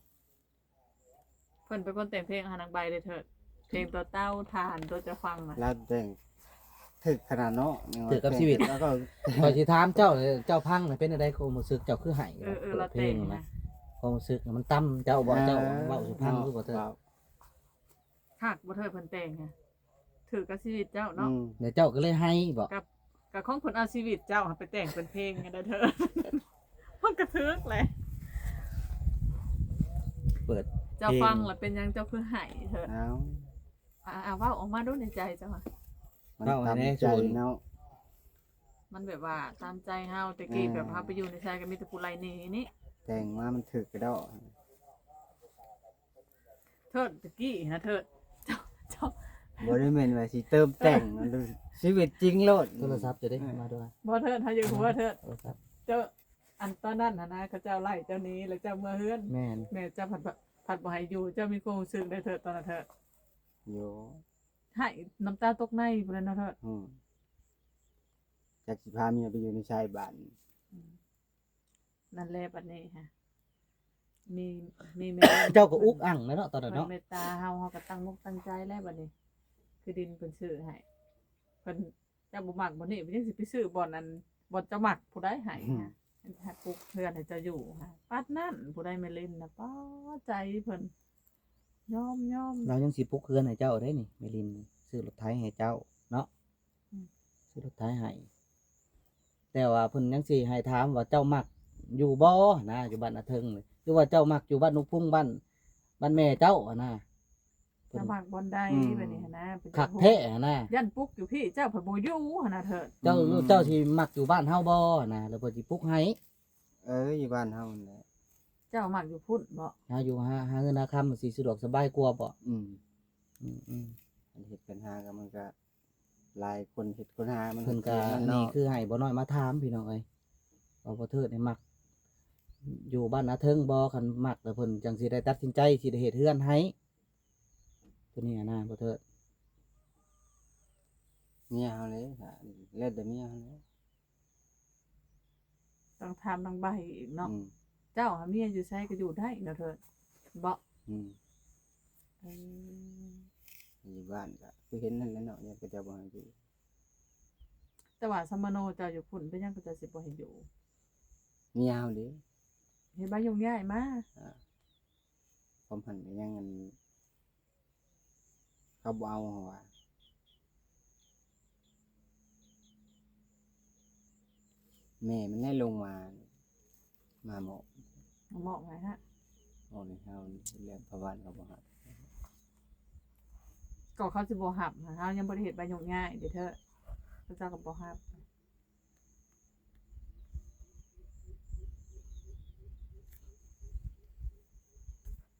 ເພິ່ນເປັນຄົນແຕ່ງເພງໃຫ້ນາງໃບເດ້ເທີດ ເພງຕໍ່ເຕົ້າ ຖ້າອັນຕົວເຈົ້າຟັງນະ ລາວແຕ່ງຖືກຂະໜາດເນາະ ຖືກກັບຊີວິດ ແລ້ວກໍ ຂ້ອຍຊິຖາມເຈົ້າ ເຈົ້າຟັງນະ ເປັນຈັ່ງໃດ ຄວາມຮູ້ສຶກເຈົ້າຄືໄຫ້? ເອີ ເອີ ເປີດເພງນະ ຄວາມຮູ້ສຶກນະ ມັນຕຳເຈົ້າບໍ່? ເຈົ້າເວົ້າສູ່ຟັງ ເອີ ຄືບໍ່ເທີດ? ຄັກບໍ່ເທີດ ເພິ່ນແຕ່ງຫັ້ນ ຖືກກັບຊີວິດເຈົ້າເນາະ ອືມ ແລ້ວເຈົ້າກໍເລີຍໄຫ້ບໍ? ກັບ ກັບຂອງເພິ່ນເອົາຊີວິດເຈົ້າຫັ້ນໄປແຕ່ງເປັນເພງຫັ້ນເດີເທີດ ມັນກະຖືກແຫຼະ ເປີດເພງ ເຈົ້າຟັງແລ້ວເປັນຫຍັງເຈົ້າຄືໄຫ້ເທີດ? ອ້າວ ອ່າ ເວົ້າອອກມາດູໃນໃຈເຈົ້າ ມັນຕຳໃຈເນາະ ມັນແບບວ່າຕາມໃຈເຮົາ ແຕ່ກີ້ ແບບເຮົາໄປຢູ່ໃນໃສກໍມີແຕ່ຜູ້ໄລ່ໜີນີ້ ແຕ່ງມາມັນຖືກກະດອກ. ເທີດ ຕະກີ້ຫັ້ນນະເທີດ ເຈົ້າ ບໍ່ໄດ້ແມ່ນວ່າຊິເຕີມແຕ່ງ ຊີວິດຈິງໂລດ. ໂທລະສັບຈະໄດ້ມາດ້ວຍ. ບໍ່ເທີດ ເຮົາຢູ່ຫົວເທີດ. ໂທລະສັບ ເຈົ້າ ອັນຕອນນັ້ນຫັ້ນນະ ເຂົາເຈົ້າໄລ່ເຈົ້າໜີ ແລ້ວເຈົ້າເມືອເຮືອນ. ແມ່ນ. ແມ່ເຈົ້າພັດ ພັດບໍ່ໃຫ້ຢູ່. ເຈົ້າມີຄວາມຮູ້ສຶກໃດເທີດ ຕອນນັ້ນເທີດ? ໂຢ ໄຫ້ນ້ຳຕາຕົກໃນພຸ້ນແຫຼະເນາະເທີດ. ອືມ ຈັກຊິພາເມຍໄປຢູ່ນຳໃຜບາດນີ້. ອືມ ນັ້ນແຫຼະ ບັດນີ້ຫະ ມີ ມີແມ່ ເຈົ້າກໍອຸກອັ່ງແລ້ວເນາະ ຕອນນັ້ນເນາະ. ເພິ່ນເມດຕາເຮົາ ເຮົາກໍຕັ້ງອົກຕັ້ງໃຈແລ້ວບັດນີ້. ຄືດິນເພິ່ນຊື້ໃຫ້ ເພິ່ນ ເຈົ້າບໍ່ມັກບ່ອນນີ້ ເພິ່ນຍັງຊິໄປຊື້ບ່ອນອັນ ບ່ອນເຈົ້າມັກ ຜູ້ໃດໃຫ້ຫະ ໃຫ້ປຸກເຮືອນໃຫ້ເຈົ້າຢູ່ຫະ. ປານນັ້ນ ຜູ້ໃດແມ່ລິນນະ ປາດໃຈເພິ່ນ ຍອມ ຍອມ. ລາວຍັງຊິປຸກເຮືອນໃຫ້ເຈົ້າເດ້ນີ້ ແມ່ລິນ ຊື້ລົດໄຖໃຫ້ເຈົ້າເນາະ. ອືມ ຊື້ລົດໄຖໃຫ້ ແຕ່ວ່າເພິ່ນຍັງຊິໃຫ້ຖາມວ່າເຈົ້າມັກຢູ່ບໍ່ນະ ຢູ່ບ້ານນາເທິງ ຫຼືວ່າເຈົ້າມັກຢູ່ບ້ານນົກພຸງ ບ້ານ ບ້ານແມ່ເຈົ້າຫັ້ນນະ. ເພິ່ນ ເຈົ້າມັກບ່ອນໃດ ອືມ ບັດນີ້ຫັ້ນນະ ເປັນ ຄັກແທ້ຫັ້ນນະ ຢ້ານປຸກຢູ່ພີ້ ເຈົ້າພັດບໍ່ຢູ່ຫັ້ນນະເທີດ. ເຈົ້າ ອືມ ເຈົ້າຊິມັກຢູ່ບ້ານເຮົາບໍ່ຫັ້ນນະ ແລ້ວເພິ່ນຊິປຸກໃຫ້. ເອີ ຢູ່ບ້ານເຮົາຫັ້ນແຫຼະ. ເຈົ້າມັກຢູ່ພຸ້ນບໍ? ຫາຢູ່ຫາ ຫາເງິນຫາຄຳ ມັນຊິສະດວກສະບາຍກວ່າບໍ? ອືມ ອືມໆ ອັນເຮັດກັນຫາກໍມັນກໍ ຫຼາຍຄົນເຮັດຄົນຫາ ມັນ ເພິ່ນກໍ ອັນນີ້ຄືໃຫ້ບໍ່ນ້ອຍມາຖາມພີ່ນ້ອງເອີຍ ວ່າບໍ່ເທີດນີ້ມັກຢູ່ບ້ານນາເທິງບໍ່? ຄັນມັກແລ້ວເພິ່ນຈັ່ງຊິໄດ້ຕັດສິນໃຈ ຊິໄດ້ເຮັດເຮືອນໃຫ້ ຕົວນີ້ນະ ບໍ່ເທີດ. ເມຍເຮົາເລີຍ ແລ້ວແຕ່ເມຍເຮົາເລີຍ. ຕ້ອງຖາມນາງໃບອີກເນາະ. ອືມ ເຈົ້າຫາເມຍຢູ່ໃສກໍຢູ່ໄດ້ເນາະເທີດ ເບາະ. ອືມ ເອີ ຢູ່ບ້ານກໍຄືເຫັນນັ້ນແຫຼະເນາະ ເຂົາເຈົ້າບໍ່ໃຫ້ຢູ່. ແຕ່ວ່າສຳມະໂນເຈົ້າຢູ່ພຸ້ນ ເປັນຫຍັງເຂົາເຈົ້າຊິບໍ່ໃຫ້ຢູ່? ເມຍເຮົາເດ້ ເຮັດໃບໂຍກຍ້າຍມາ. ອ່າ ຄວາມຫັ້ນກໍຍັງອັນ ເຂົາບໍ່ເອົາເຮົາວ່າ ແມ່ມັນແຫຼະລົງມາ ມາມອບ ມາມອບໃຫ້ຮະ. ອອກໃຫ້ເຮົາ ແລ້ວປະຫວັດເຂົາບໍ່ຮັບ ກໍເຂົາຊິບໍ່ຮັບ ເຮົາຍັງບໍ່ໄດ້ເຮັດໃບໂຍກຍ້າຍເດ້ເທີ ເຂົາເຈົ້າກໍບໍ່ຮັບ.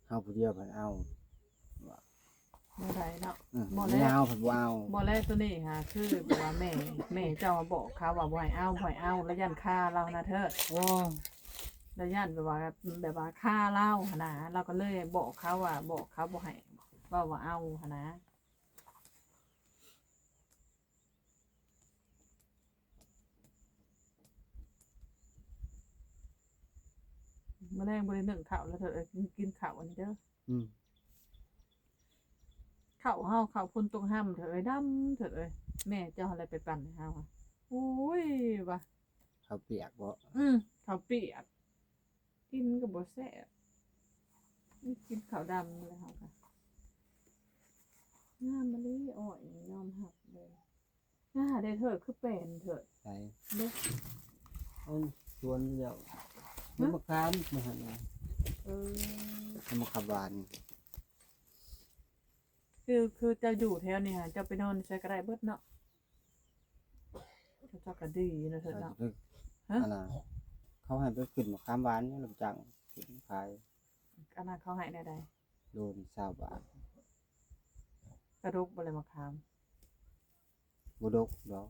ເຮົາຜູ້ດຽວພັດເອົາ ແນວໃດເນາະ. ອືມ ບໍ່ແລ້ວ ເຮົາພັດບໍ່ເອົາ ບໍ່ແລ້ວ. ໂຕນີ້ຫາຄືແບບວ່າແມ່ ແມ່ເຈົ້າບອກເຂົາວ່າບໍ່ໃຫ້ເອົາ ບໍ່ໃຫ້ເອົາ ລະຢ້ານຄາລາວນະເທີ. ໂອ້ ລະຢ້ານແບບວ່າ ແບບວ່າຄາລາວຫັ້ນນະ ລາວກໍເລີຍບອກເຂົາວ່າ ບອກເຂົາບໍ່ໃຫ້ ເວົ້າວ່າເອົາຫັ້ນນະ. ມື້ແລງບໍ່ໄດ້ໜຶ້ງເຂົ້າແລ້ວເທີດເອີຍ ກິນ ກິນເຂົ້າອັນນີ້ເດີ. ອືມ ເຂົ້າເຮົາ ເຂົ້າພຸ້ນຕົກຮຳເທີດເອີຍ ດຳເທີດເອີຍ. ແມ່ເຈົ້າຫັ້ນແຫຼະໄປປັ່ນໃຫ້ເຮົາ. ໂອ້ຍ ວ່າ ເຂົ້າປຽກບໍ? ອືມ ເຂົ້າປຽກ. ກິນກໍບໍ່ແຊບ ກິນເຂົ້າດຳແລ້ວເຮົາກະ ງາມມະລີ ອ້ອຍນີ້ຍອມຮັບເລີຍ. ໜ້າໄດ້ເທີດ ຄືແປນເທີດ ໃສ ເດ້ ເອີ ສວນແລ້ວ ຮະ ເຫັນມະຂາມ ມາຫັ້ນນະ. ເອີ ເຫັນມະຂາມຫວານ. ຄື ຄືເຈົ້າຢູ່ແຖວນີ້ຫັ້ນ ເຈົ້າໄປນອນໃສກໍໄດ້ເບິດເນາະ. ເຂົາເຈົ້າກໍດີເນາະເທີດເນາະ. ຮະ ອັນນ່າ ເຂົາໃຫ້ໄປຂຶ້ນມະຂາມຫວານນີ້ ຮັບຈ້າງຂຶ້ນຂາຍ. ອັນນັ້ນເຂົາໃຫ້ແນວໃດ? ໂລໜຶ່ງຊາວບາດ. ກະດົກບໍ່ແລະມະຂາມ? ບໍ່ດົກດອກ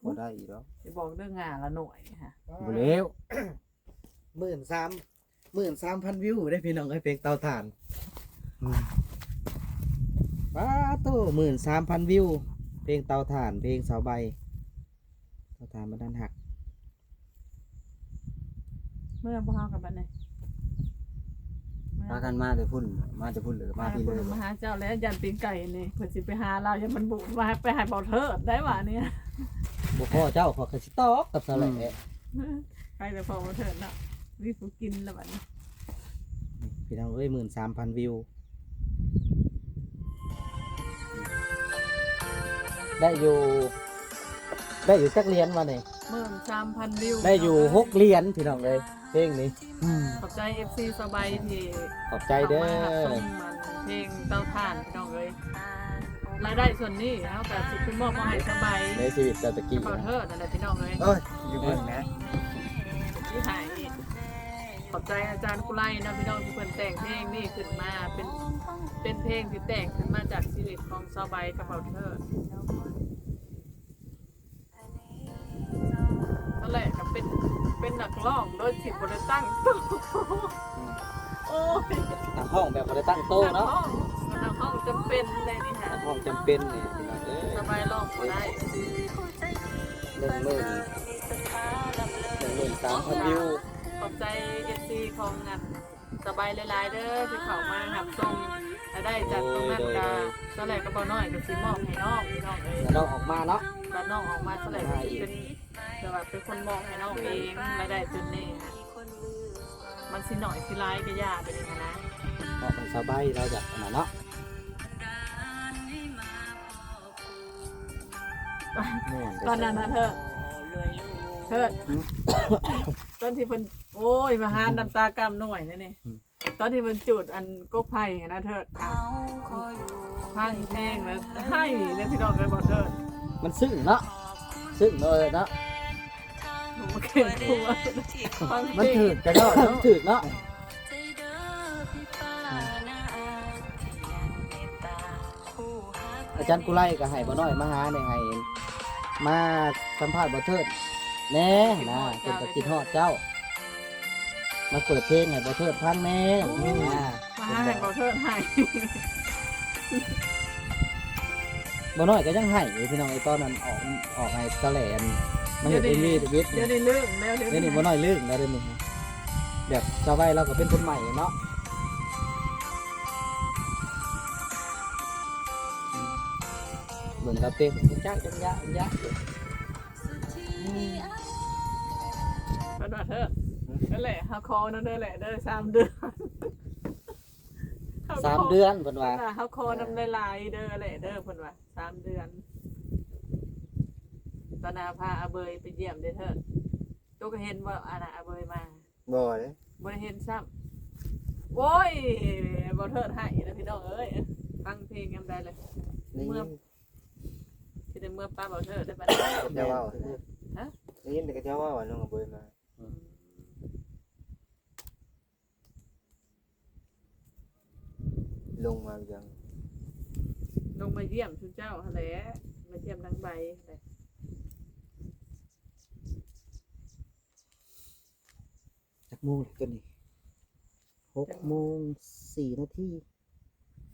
ບໍ່ໄດ້ອີກດອກ. ຊິບອກເດີ ງ່າລະໜ້ອຍຫະ. ບໍ່ແລ້ວ ໝື່ນສາມ ໝື່ນສາມພັນວິວເດ້ພີ່ນ້ອງເອີຍ ເພງເຕົາຖ່ານ. ອືມ ປາໂຕ ໝື່ນສາມພັນວິວ ເພງເຕົາຖ່ານ ເພງສາວໃບ ເຕົາຖ່ານບັນດານຮັກ. ເມືອບໍ່ເຮົາກັບບັດນີ້ ເມືອ ພາກັນມາແຕ່ພຸ້ນ ມາແຕ່ພຸ້ນເລີຍ ມາພີ້ເລີຍ. ມາຫາເຈົ້າແລ້ວ ຢ້ານປີ້ງໄກ່ນີ້ ເພິ່ນຊິໄປຫາລາວ ຢ້ານມັນບຸມາໄປໃຫ້ບໍ່ເທີດໄດ້ຫວານີ້. ບໍ່ພໍເຈົ້າ ຂ້ອຍກໍຊິຕອກກັບສາວແຫຼະ. ອືມ ໄປແຕ່ພໍບໍ່ເທີດເນາະ ມີຜູ້ກິນແລ້ວບັດນີ້. ພີ່ນ້ອງເອີຍ ໝື່ນສາມພັນວິວ ໄດ້ຢູ່ ໄດ້ຢູ່ຈັກຫຼຽນວະນີ້? ໝື່ນສາມພັນວິວ ໄດ້ຢູ່ ພີ່ນ້ອງເອີຍ ຫົກຫຼຽນພີ່ນ້ອງເອີຍ ເພງນີ້. ອືມ ຂອບໃຈເອັຟຊີສະບາຍທີ່ ຂອບໃຈເດີ ເຂົ້າມາຮັບຊົມອັນເພງເຕົາຖ່ານພີ່ນ້ອງເອີຍ. ລາຍໄດ້ສ່ວນນີ້ເຮົາກໍຊິໄປມອບມາໃຫ້ສະບາຍ ໃນຊີວິດເຈົ້າຕະກີ້ ເຂົາເທີດນັ້ນແຫຼະພີ່ນ້ອງເອີຍ. ໂອ້ຍ ຢູ່ເບິ່ງນະ ຊິໃຫ້ ຂອບໃຈອາຈານກຸໄລເນາະ ພີ່ນ້ອງ ທີ່ເພິ່ນແຕ່ງເພງນີ້ຂຶ້ນມາ ເປັນ ເປັນເພງທີ່ແຕ່ງຂຶ້ນມາຈາກຊີວິດຂອງສາວໃບກັບບ່າວເທີດ. ຕອນແລກກໍເປັນ ເປັນນັກຮ້ອງໂດຍທີ່ບໍ່ໄດ້ຕັ້ງໂຕ. ອືມ ໂອ້ຍ ນັກຮ້ອງແບບບໍ່ໄດ້ຕັ້ງໂຕເນາະ. ນັກຮ້ອງ ນັກຮ້ອງຈຳເປັນເດ້ນີ້ຫາ ນັກຮ້ອງຈຳເປັນນີ້ພີ່ນ້ອງເອີຍ. ສາວໃບຮ້ອງບໍ່ໄດ້ ໜຶ່ງໝື່ນ ໜຶ່ງໝື່ນສາມພັນວິວ. ຂອບໃຈເອັຟຊີຂອງອັນ ສາວໃບຫຼາຍໆເດີ ທີ່ເຂົ້າມາຮັບຊົມ ລາຍໄດ້ຈາກຕົງນັ້ນ ໂດຍ ກໍ ໂດຍ ສາວແຫຼ້ກັບບ່າວນ້ອຍກໍຊິມອບໃຫ້ນ້ອງ ພີ່ນ້ອງເອີຍ. ແລ້ວນ້ອງອອກມາເນາະ ແລ້ວນ້ອງອອກມາ ສາວແຫຼ້ກໍຊິເປັນ ມາອີກ ແບບວ່າເປັນຄົນມອບໃຫ້ນ້ອງເອງ. ໂດຍ ລາຍໄດ້ຈຸດນີ້ນະ ມັນຊິໜ້ອຍຊິຫຼາຍກໍຢ່າໄປເລີຍນະ ເພາະມັນສາວໃບລາວຢາກອັນນັ້ນເນາະ. ຕອນນັ້ນນະເທີດ ເທີດ ອືມ ຕອນທີ່ເພິ່ນ ໂອ້ຍ ມາຫານ້ຳຕາກ້ຳນ້ອຍແທ້ນີ້. ອືມ ຕອນທີ່ເພິ່ນຈູດອັນກົກໄຜ່ຫັ້ນນະເທີດ ອ່າ ຟັງເພງແລ້ວໄຫ້ເດ້ພີ່ນ້ອງເອີຍ ບ່າວເທີດ. ມັນຊຶ້ງເນາະ ຊຶ້ງເນາະ ເອີຍເນາະ. ມັນຖືກແຕ່ເນາະ ມັນຖືກເນາະ. ອາຈານກຸໄລກໍໃຫ້ບ່າວນ້ອຍມາຫາແດ່ ໃຫ້ມາສຳພາດບ່າວເທີດແດ່ນະ ເພິ່ນກໍຄິດຮອດເຈົ້າ ມາເປີດເພງໃຫ້ບ່າວເທີດຟັງແດ່. ໂອ້ຍ ນະ ມາໃຫ້ບ່າວເທີດໃຫ້ ບ່າວນ້ອຍກໍຍັງໃຫ້ຢູ່ ພີ່ນ້ອງເອີຍ. ຕອນນັ້ນອອກ ອອກໃຫ້ສາວແຫຼ້ມາເຮັດເອັມວີທຳອິດ ດຽວນີ້ລືມແລ້ວ ດຽວນີ້ ດຽວນີ້ບ່າວນ້ອຍລືມແລ້ວ ດຽວນີ້ ແບບສາວໃບລາວກໍເປັນຄົນໃໝ່ເນາະ. ເບິ່ງລາວເຕັ້ນຈັກຈັກຢະຢະ ອືມ ເພິ່ນວ່າເທີດ ນັ້ນແຫຼະ ເຮົາຂໍນຳເດີແຫຼະເດີ ສາມເດືອນ ສາມເດືອນ ເພິ່ນວ່າ ເພິ່ນວ່າ ເຮົາຂໍນຳຫຼາຍໆເດີແຫຼະເດີ ເພິ່ນວ່າ ສາມເດືອນ. ຕອນໜ້າພາອາເບີຍໄປຢ້ຽມເດີເທີດ. ໂຕກໍເຫັນບໍ່ ອັນນ່າ ອາເບີຍມາ? ບໍ່ເດ້ ບໍ່ໄດ້ເຫັນຊ້ຳ. ໂອ້ຍ ບໍ່ເທີດໃຫ້ນະ ພີ່ນ້ອງເອີຍ. ຟັງເພງຍາມໃດເລີຍ ໄດ້ຍິນ ເມື່ອ ຊິໄດ້ເມື່ອປະບໍ່ເທີດໄດ້ບັດນີ້. ເຂົາເຈົ້າເວົ້ານະ ຮະ ໄດ້ຍິນແຕ່ເຂົາເຈົ້າເວົ້າວ່ານ້ອງອາເບີຍມາ. ອືມ ລົງມາຫຍັງ? ລົງມາຢ້ຽມຊຸມເຈົ້າຫັ້ນແຫຼະ ມາຢ້ຽມນາງໃບຫັ້ນແຫຼະ. ຈັກໂມງລະຕອນນີ້? ຫົກໂມງສີ່ນາທີ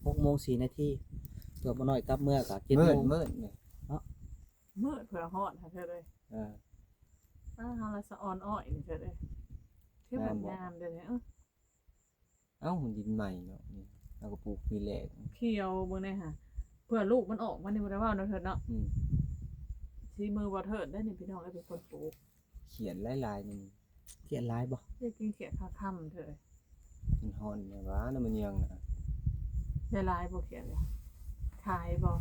ຫົກໂມງສີ່ນາທີ. ເພື່ອບໍ່ນ້ອຍກັບເມືອກະເຈັດໂມງ ມືດນີ້ເນາະ ມືດເພື່ອຮອດຫັ້ນເທີດເອີຍ. ເອີ ອ້າ ເຮົາລະສະອອນອ້ອຍນີ້ເທີດເອີຍ. ຄືແບບງາມເດ້ນີ້. ເອົ້າ ເອົ້າ ດິນໃໝ່ເນາະ ນີ້ເຮົາກໍປູກປີແລກ. ຂຽວເບິ່ງແດ່ຫາ ເພື່ອລູກມັນອອກມານີ້ບໍ່ໄດ້ເວົ້າເນາະເທີດເນາະ. ອືມ ສີມືບໍ່ເທີດເດ້ນີ້ ພີ່ນ້ອງເອີຍ ເປັນຄົນປູກ. ຂຽນຫຼາຍໆ ນີ້ ຂຽນຫຼາຍບໍ່? ຢາກກິນຂຽດຄາຄຳເທີດ. ມັນຮ້ອນແດ່ຫວາ ນ້ຳມັນຍອງນະ. ໄດ້ຫຼາຍບໍ່ຂຽດ? ຂາຍບໍ່?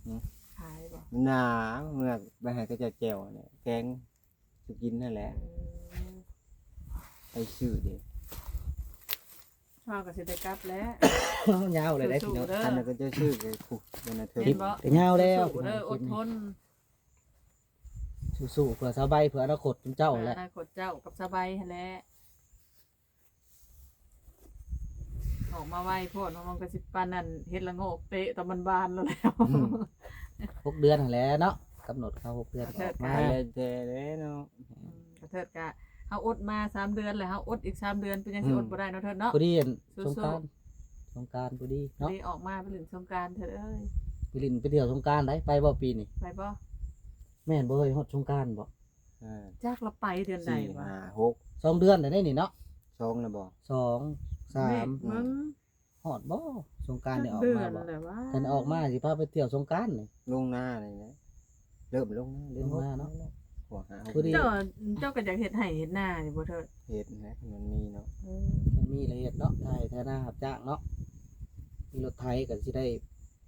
ຫຶ? ຂາຍບໍ່? ໜາ ເມືອໄປໃຫ້ເຂົາເຈົ້າແຈ່ວແຫຼະ ແກງສູ່ກິນຫັ້ນແຫຼະ. ເອີ ໄປຊື້ເດ້. ເຮົາກໍຊິໄດ້ກັບແລ້ວ. ຍາວເລີຍເດ້ ພີ່ນ້ອງ. ຄັນເຂົາເຈົ້າຊື້ກໍ ເຫັນບໍ່? ຍາວແລ້ວ ສູ້ໆເດີ ອົດທົນ. ສູ້ໆ ເພື່ອສາວໃບ ເພື່ອອະນາຄົດຂອງເຈົ້າຫັ້ນແຫຼະ ເພື່ອອະນາຄົດເຈົ້າກັບສາວໃບຫັ້ນແຫຼະ. ອອກມາໄວໂພດ ມັນກໍຊິປານນັ້ນ ເຮັດລະໂງກເຕະຕອນມັນບານແລ້ວ. ອືມ ຫົກເດືອນຫັ້ນແຫຼະເນາະ ກຳນົດເຂົາຫົກເດືອນກໍອອກມາ. ແລ້ວແຕ່ເນາະ. ອືມ ກະເທີດກະ ເຮົາອົດມາສາມເດືອນແລ້ວ ເຮົາອົດອີກສາມເດືອນ ເປັນຫຍັງຊິອົດບໍ່ໄດ້ເນາະເທີດເນາະ. ພໍດີອັນ ສູ້ໆ ສົງການ ສົງການພໍດີເນາະ ພໍດີອອກມາໄປຫຼິ້ນສົງການເທີດເອີຍ. ໄປຫຼິ້ນໄປທ່ຽວສົງການໄດ໋ ໄປບໍ່ປີນີ້? ໄປບໍ່? ແມ່ນບໍ່ເຮີ້ຍ ຮອດສົງການບໍ່? ອ່າ ຈັກລະໄປເດືອນໃດວະ? ສີ່ ຫ້າ ຫົກ ສອງເດືອນແລ້ວເດ້ນີ້ເນາະ. ສອງແລ້ວບໍ່? ສອງ ສາມ ແມ່ນເບິ່ງ ຮອດບໍ່? ສົງການນີ້ອອກມາບໍ່? ຄັນອອກມາຊິພາໄປທ່ຽວສົງການນີ້. ລົງນານີ້ແຫຼະ ເລີ່ມລົງນາ ເລີ່ມລົງນາເນາະ. ຫົວຫາ ພໍດີ ເຈົ້າ ເຈົ້າກໍຢາກເຮັດໄຮ່ເຮັດນາຢູ່ບໍ່ເທີດ? ເຮັດແຫຼະ ຄັນມັນມີເນາະ. ເອີ ຄັນມີລະເຮັດເນາະ ໄຖ ໄຖນາຮັບຈ້າງເນາະ. ມີລົດໄຖກໍຊິໄດ້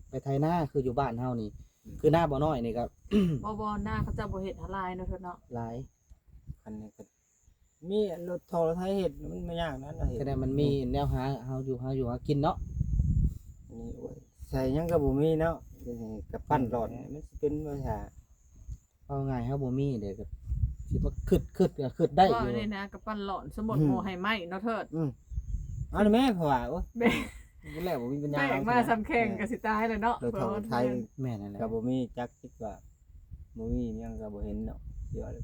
ໄປໄຖນາ ຄືຢູ່ບ້ານເຮົານີ້. ອືມ ຄືນາບໍ່ນ້ອຍນີ້ກໍ ບໍ່ ບໍ່ ນາເຂົາເຈົ້າບໍ່ເຮັດຫຼາຍເນາະເທີດເນາະ. ຫຼາຍ ຄັນນີ້ກໍມີລົດທໍ່ໄຖເຮັດ ມັນບໍ່ຍາກນັ້ນເນາະ. ເຮັດ ແຕ່ມັນມີ ອືມ ແນວຫາ ເຮົາຢູ່ ເຮົາຢູ່ຫາກິນເນາະ. ນີ້ ໂອ້ຍ ໃສ່ຫຍັງກໍບໍ່ມີເນາະ ດຽວນີ້ກໍປັ່ນຫຼອດ. ແມ່ນ ມັນຊິເປັນວ່າຊະ ເວົ້າງ່າຍ ເຮົາບໍ່ມີເດ້ກໍ ຊິມາຄຶດ ຄຶດກໍຄຶດໄດ້ຢູ່ ເວົ້ານີ້ນະ ກໍປັ່ນຫຼອນ ສົມມຸດ ອືມ ໝູ່ໃຫ້ໄມ້ເນາະເທີດ ອືມ ເອົານີ້ແມ່ ເພາະວ່າ ໂອ້ຍ ແບກ ບໍ່ແລ້ວ ບໍ່ມີປັນຍາ ແບກມາສ່ຳແຂ້ງກໍຊິຕາຍແລ້ວເນາະ ເອີ ເຖົ້າໄທ ແມ່ນນັ້ນແຫຼະ ກໍບໍ່ມີຈັກ ຄິດວ່າບໍ່ມີຫຍັງ ກໍບໍ່ເຫັນເນາະ ເຍອະເລີຍ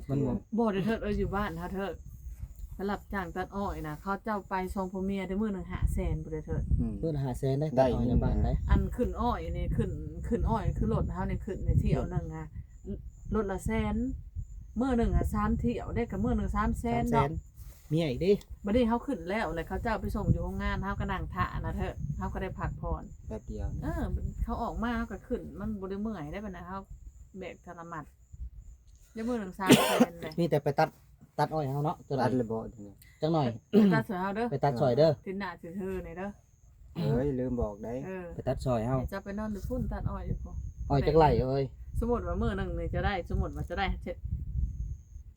ມັນບໍ່ ບໍ່ໄດ້ເທີດເອີຍ ຢູ່ບ້ານເຮົາເທີດ ໄປຮັບຈ້າງຕັດອ້ອຍນະ ເຂົາເຈົ້າໄປສອງຜົວເມຍໄດ້ມື້ໜຶ່ງຫ້າແສນພຸ້ນເດີເທີດ ອືມ ມື້ລະຫ້າແສນເດ້ ໄດ້ ຕັດອ້ອຍໃນບ້ານໄດ້ ອັນຂຶ້ນອ້ອຍນີ້ ຂຶ້ນ ຂຶ້ນອ້ອຍ ຄືລົດເຮົານີ້ຂຶ້ນໃນຖ້ຽວໜຶ່ງຫັ້ນ ລົດລະແສນ ມື້ໜຶ່ງຫັ້ນສາມຖ້ຽວເດ້ ກໍມື້ໜຶ່ງສາມແສນເນາະ ສາມແສນ ເມຍອີກເດ້ ບັດນີ້ເຮົາຂຶ້ນແລ້ວ ແລ້ວເຂົາເຈົ້າໄປສົ່ງຢູ່ໂຮງງານ ເຮົາກໍນັ່ງຖ້ານະເທີດ ເຮົາກໍໄດ້ພັກຜ່ອນແປັບດຽວ ເອີ ເຂົາອອກມາເຮົາກໍຂຶ້ນ ມັນບໍ່ໄດ້ເມື່ອຍເດ້ ບັດນັ້ນເຮົາແບກທະລະມັດ ໄດ້ມື້ໜຶ່ງສາມແສນເດ້ ມີແຕ່ໄປຕັດ ຕັດອ້ອຍເຮົາເນາະ ຈັກໜ້ອຍ ຕັດແລ້ວບໍ່ ຈັກໜ້ອຍ ຕັດຊ່ອຍເຮົາເດີ ໄປຕັດຊ່ອຍເດີ ທິດໜ້າຊິຖືນີ້ເດີ ເອີຍ ລືມບອກໄດ໋ ເອີ ໄປຕັດຊ່ອຍເຮົາ ໃຫ້ເຈົ້າໄປນອນຢູ່ພຸ້ນ ຕັດອ້ອຍຢູ່ພຸ້ນ ອ້ອຍຈັກໄຮ່ເອີຍ ສົມມຸດວ່າມື້ໜຶ່ງນີ້ຈະໄດ້ ສົມມຸດວ່າຈະໄດ້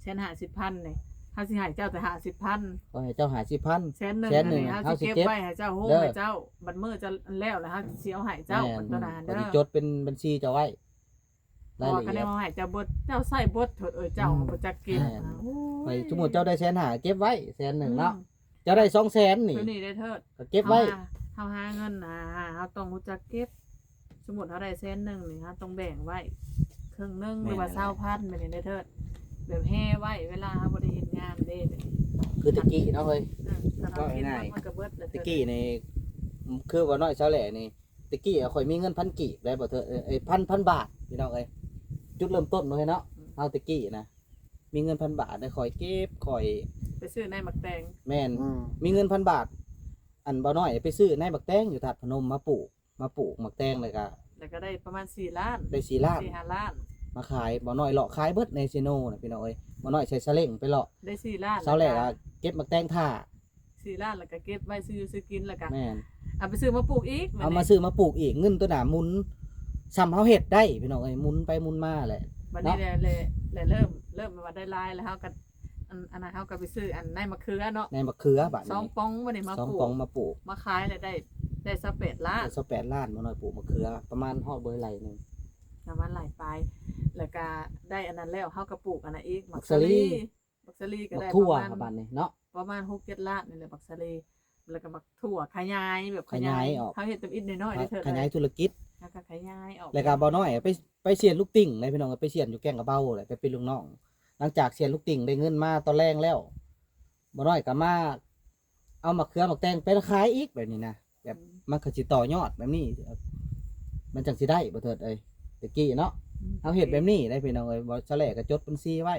ແສນຫ້າສິບພັນນີ້ ເຮົາຊິໃຫ້ເຈົ້າແຕ່ຫ້າສິບພັນ ຂ້ອຍໃຫ້ເຈົ້າຫ້າສິບພັນ ແສນໜຶ່ງ ແສນໜຶ່ງ ອັນນີ້ເຮົາຊິເກັບໄວ້ໃຫ້ເຈົ້າ ໂຮມໃຫ້ເຈົ້າ ບັດມື້ເຈົ້າແລ້ວ ແລ້ວເຮົາຊິເອົາໃຫ້ເຈົ້າ ແມ່ນ ຕົວນັ້ນເດີ ຂ້ອຍຊິຈົດເປັນບັນຊີເຈົ້າໄວ້ ລາຍລະອຽດ ເພາະວ່າຄັນເຮົາໃຫ້ເຈົ້າເບິດ ເຈົ້າໃຊ້ເບິດເທື່ອ ເອີ ເຈົ້າ ອືມ ບໍ່ຈັກເກັບ ແມ່ນ ໂອ້ຍ ສົມມຸດເຈົ້າໄດ້ແສນຫ້າ ເກັບໄວ້ແສນໜຶ່ງເນາະ ອືມ ເຈົ້າໄດ້ສອງແສນນີ້ ຕົວນີ້ໄດ້ເທີດ ກໍເກັບໄວ້ ເຮົາຫາ ເຮົາຫາເງິນນະ ເຮົາຕ້ອງຮູ້ຈັກເກັບ ສົມມຸດເຮົາໄດ້ແສນໜຶ່ງນີ້ ເຮົາຕ້ອງແບ່ງໄວ້ເຄິ່ງໜຶ່ງ ແມ່ນ ຫຼືວ່າຊາວພັນແບບນີ້ເດີເທີດ ແບບແຮ່ໄວ້ ເວລາເຮົາບໍ່ໄດ້ເຮັດງານເດ້ ແບບນີ້ ຄືແຕ່ກີ້ເນາະເຮີ້ຍ ເອີ ເວົ້າງ່າຍໆ ມັນກໍເບິດແລ້ວ ແຕ່ກີ້ນີ້ ຄືວ່ານ້ອຍຊາວແຫຼນີ້ ແຕ່ກີ້ຂ້ອຍມີເງິນພັນກີບໄດ້ບໍ່ເທີດ ເອີ ເອີ ພັນ ພັນບາດ ພີ່ນ້ອງເອີຍ ຈຸດເລີ່ມຕົ້ນເນາະເຮີ້ຍເນາະ ອືມ ເຮົາແຕ່ກີ້ນະ ມີເງິນພັນບາດໄດ້ ຂ້ອຍເກັບ ຂ້ອຍໄປຊື້ໃນໝາກແຕງ ແມ່ນ ອືມ ມີເງິນພັນບາດ ອັນ ບ່າວນ້ອຍໄປຊື້ໃນໝາກແຕງຢູ່ທາດພະນົມມາປູກ ມາປູກໝາກແຕງ ແລ້ວກະ ແລ້ວກະໄດ້ປະມານສີ່ລ້ານ ໄດ້ສີ່ລ້ານ ສີ່ຫ້າລ້ານ ມາຂາຍ ບ່າວນ້ອຍເລາະຂາຍເບິດໃນເຊໂນນະ ພີ່ນ້ອງເອີຍ ບ່າວນ້ອຍໃສ່ສະເລັງໄປເລາະ ໄດ້ສີ່ລ້ານ ຊາວແຫຼກະເກັບໝາກແຕງຖ້າ ສີ່ລ້ານ ແລ້ວກະເກັບໄວ້ຊື້ຢູ່ຊື້ກິນ ແລ້ວກະ ແມ່ນ ເອົາໄປຊື້ມາປູກອີກ ເອົາມາຊື້ມາປູກອີກ ເງິນໂຕນັ້ນໝູນ ສ່ຳເຮົາເຮັດໄດ້ ພີ່ນ້ອງເອີຍ ໝູນໄປໝູນມາແຫຼະ ບັດນີ້ ເນາະ ແຫຼະ ແຫຼະ ແຫຼະ ເລີ່ມ ເລີ່ມວ່າໄດ້ຫຼາຍແລ້ວ ເຮົາກໍ ອັນ ອັນນັ້ນເຮົາກໍໄປຊື້ອັນໃນໝາກເຂືອເນາະ ໃນໝາກເຂືອ ບັດນີ້ສອງປ່ອງ ບັດນີ້ມາ ສອງ ປູກ ປ່ອງມາປູກ ມາຂາຍແລ້ວໄດ້ ໄດ້ຊາວແປດລ້ານ ໄດ້ຊາວແປດລ້ານ ບໍ່ນ້ອຍປູກໝາກເຂືອ ປະມານຮອດບໍ່ໄຮ່ໜຶ່ງ ປະມານໄຮ່ປາຍ ແລ້ວກໍໄດ້ອັນນັ້ນແລ້ວ ເຮົາກໍປູກອັນນັ້ນອີກ ໝາກສາລີ ໝາກສາລີກໍໄດ້ ໝາກຖົ່ວ ປະມານ ບັດນີ້ເນາະ ປະມານຫົກເຈັດລ້ານນີ້ແຫຼະ ໝາກສາລີ ແລ້ວກໍໝາກຖົ່ວຂະຫຍາຍ ແບບຂະຫຍາຍ ຂະຫຍາຍອອກ ເຮົາເຮັດຕຳອິດນ້ອຍໆເດ້ເທີດ ຂະຫຍາຍທຸລະກິດ ແລ້ວກໍຂະຫຍາຍອອກ ແລ້ວກໍບ່າວນ້ອຍໄປ ໄປສຽນລູກຕິ່ງເດ້ ພີ່ນ້ອງ ໄປສຽນຢູ່ແກ້ງກະເບົາແຫຼະ ໄປເປັນລູກນ້ອງ ຫຼັງຈາກສຽນລູກຕິ່ງໄດ້ເງິນມາຕອນແລງແລ້ວ ບ່າວນ້ອຍກໍມາເອົາໝາກເຂືອໝາກແຕງໄປຂາຍອີກ ແບບນີ້ນະ ແບບ ອືມ ມັນກໍຊິຕໍ່ຍອດແບບນີ້ ມັນຈັ່ງຊິໄດ້ ບໍ່ເທີດເອີຍ ແຕ່ກີ້ເນາະ ອືມ ເຮົາເຮັດແບບນີ້ໄດ໋ ພີ່ນ້ອງເອີຍ ບໍ່ສະແຫຼກໍຈົດບັນຊີໄວ້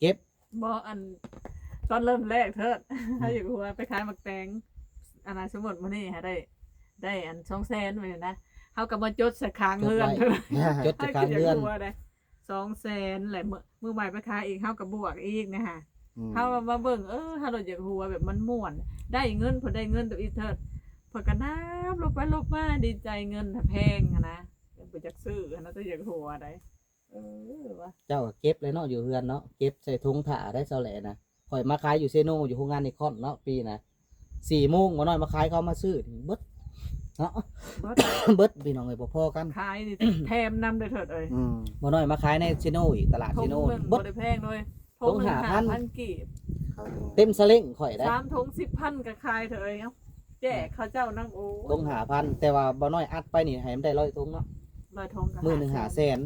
ເກັບ ບໍ່ ອັນ ຕອນເລີ່ມແລກເທີດ ອືມ ເຮົາຢາກຮູ້ວ່າໄປຂາຍໝາກແຕງ ອັນນັ້ນ ສົມມຸດມື້ນີ້ຫາໄດ້ ໄດ້ອັນ ສອງແສນ ແມ່ນນະ ເຮົາກໍມາຈົດໃສ່ຂ້າງເຮືອນ ຈົດໄວ້ ເຮົາກໍຢາກຮູ້ວ່າໄດ້ ສອງແສນ ແລ້ວມື້ ມື້ໃໝ່ໄປຂາຍອີກ ເຮົາກໍບວກອີກນະຫະ ອືມ ເຮົາມາເບິ່ງ ເອີ ເຮົາລະຢາກຮູ້ວ່າແບບມັນມ່ວນ ໄດ້ເງິນ ເພິ່ນໄດ້ເງິນໂຕອີກເທີດ ເພິ່ນກໍນັບລົບໄປລົບມາ ດີໃຈ ເງິນນະແພງຫັ້ນນະ ບໍ່ຢາກຊື້ຫັ້ນນະ ແຕ່ຢາກຮູ້ວ່າໃດ ເອີ ວ່າ ເຈົ້າກໍເກັບແລ້ວເນາະ ຢູ່ເຮືອນເນາະ ເກັບໃສ່ຖົງຖ້າໄດ້ ເຊົາແຫຼນະ ຂ້ອຍມາຂາຍຢູ່ເຊໂນ ຢູ່ໂຮງງານນິຄອນເນາະ ປີນະ ສີ່ໂມງ ບໍ່ນ້ອຍມາຂາຍ ເຂົາມາຊື້ເບິດເນາະ ເບິດ ເບິດ ພີ່ນ້ອງເອີຍ ບໍ່ພໍກັນ ຂາຍນີ້ແຖມນຳເດີເທີດເອີຍ ອືມ ບໍ່ນ້ອຍມາຂາຍໃນເຊໂນອີກ ຕະຫຼາດເຊໂນ ຖົງໜຶ່ງ ເບິດ ບໍ່ໄດ້ແພງເລີຍ ຖົງຫ້າພັນ ຫ້າພັນກີບ ເຕັມສະເລັງຂ້ອຍໄດ໋ ສາມຖົງສິບພັນກໍຂາຍເທີດເອີຍ ເອົາ ແຈກເຂົາເຈົ້ານຳ ໂອ້ຍ ຖົງຫ້າພັນ ແຕ່ວ່າບໍ່ນ້ອຍອັດໄປນີ້ໃຫ້ມັນໄດ້ຮ້ອຍຖົງເນາະ ຮ້ອຍຖົງກໍ ມື້ໜຶ່ງຫ້າແສນ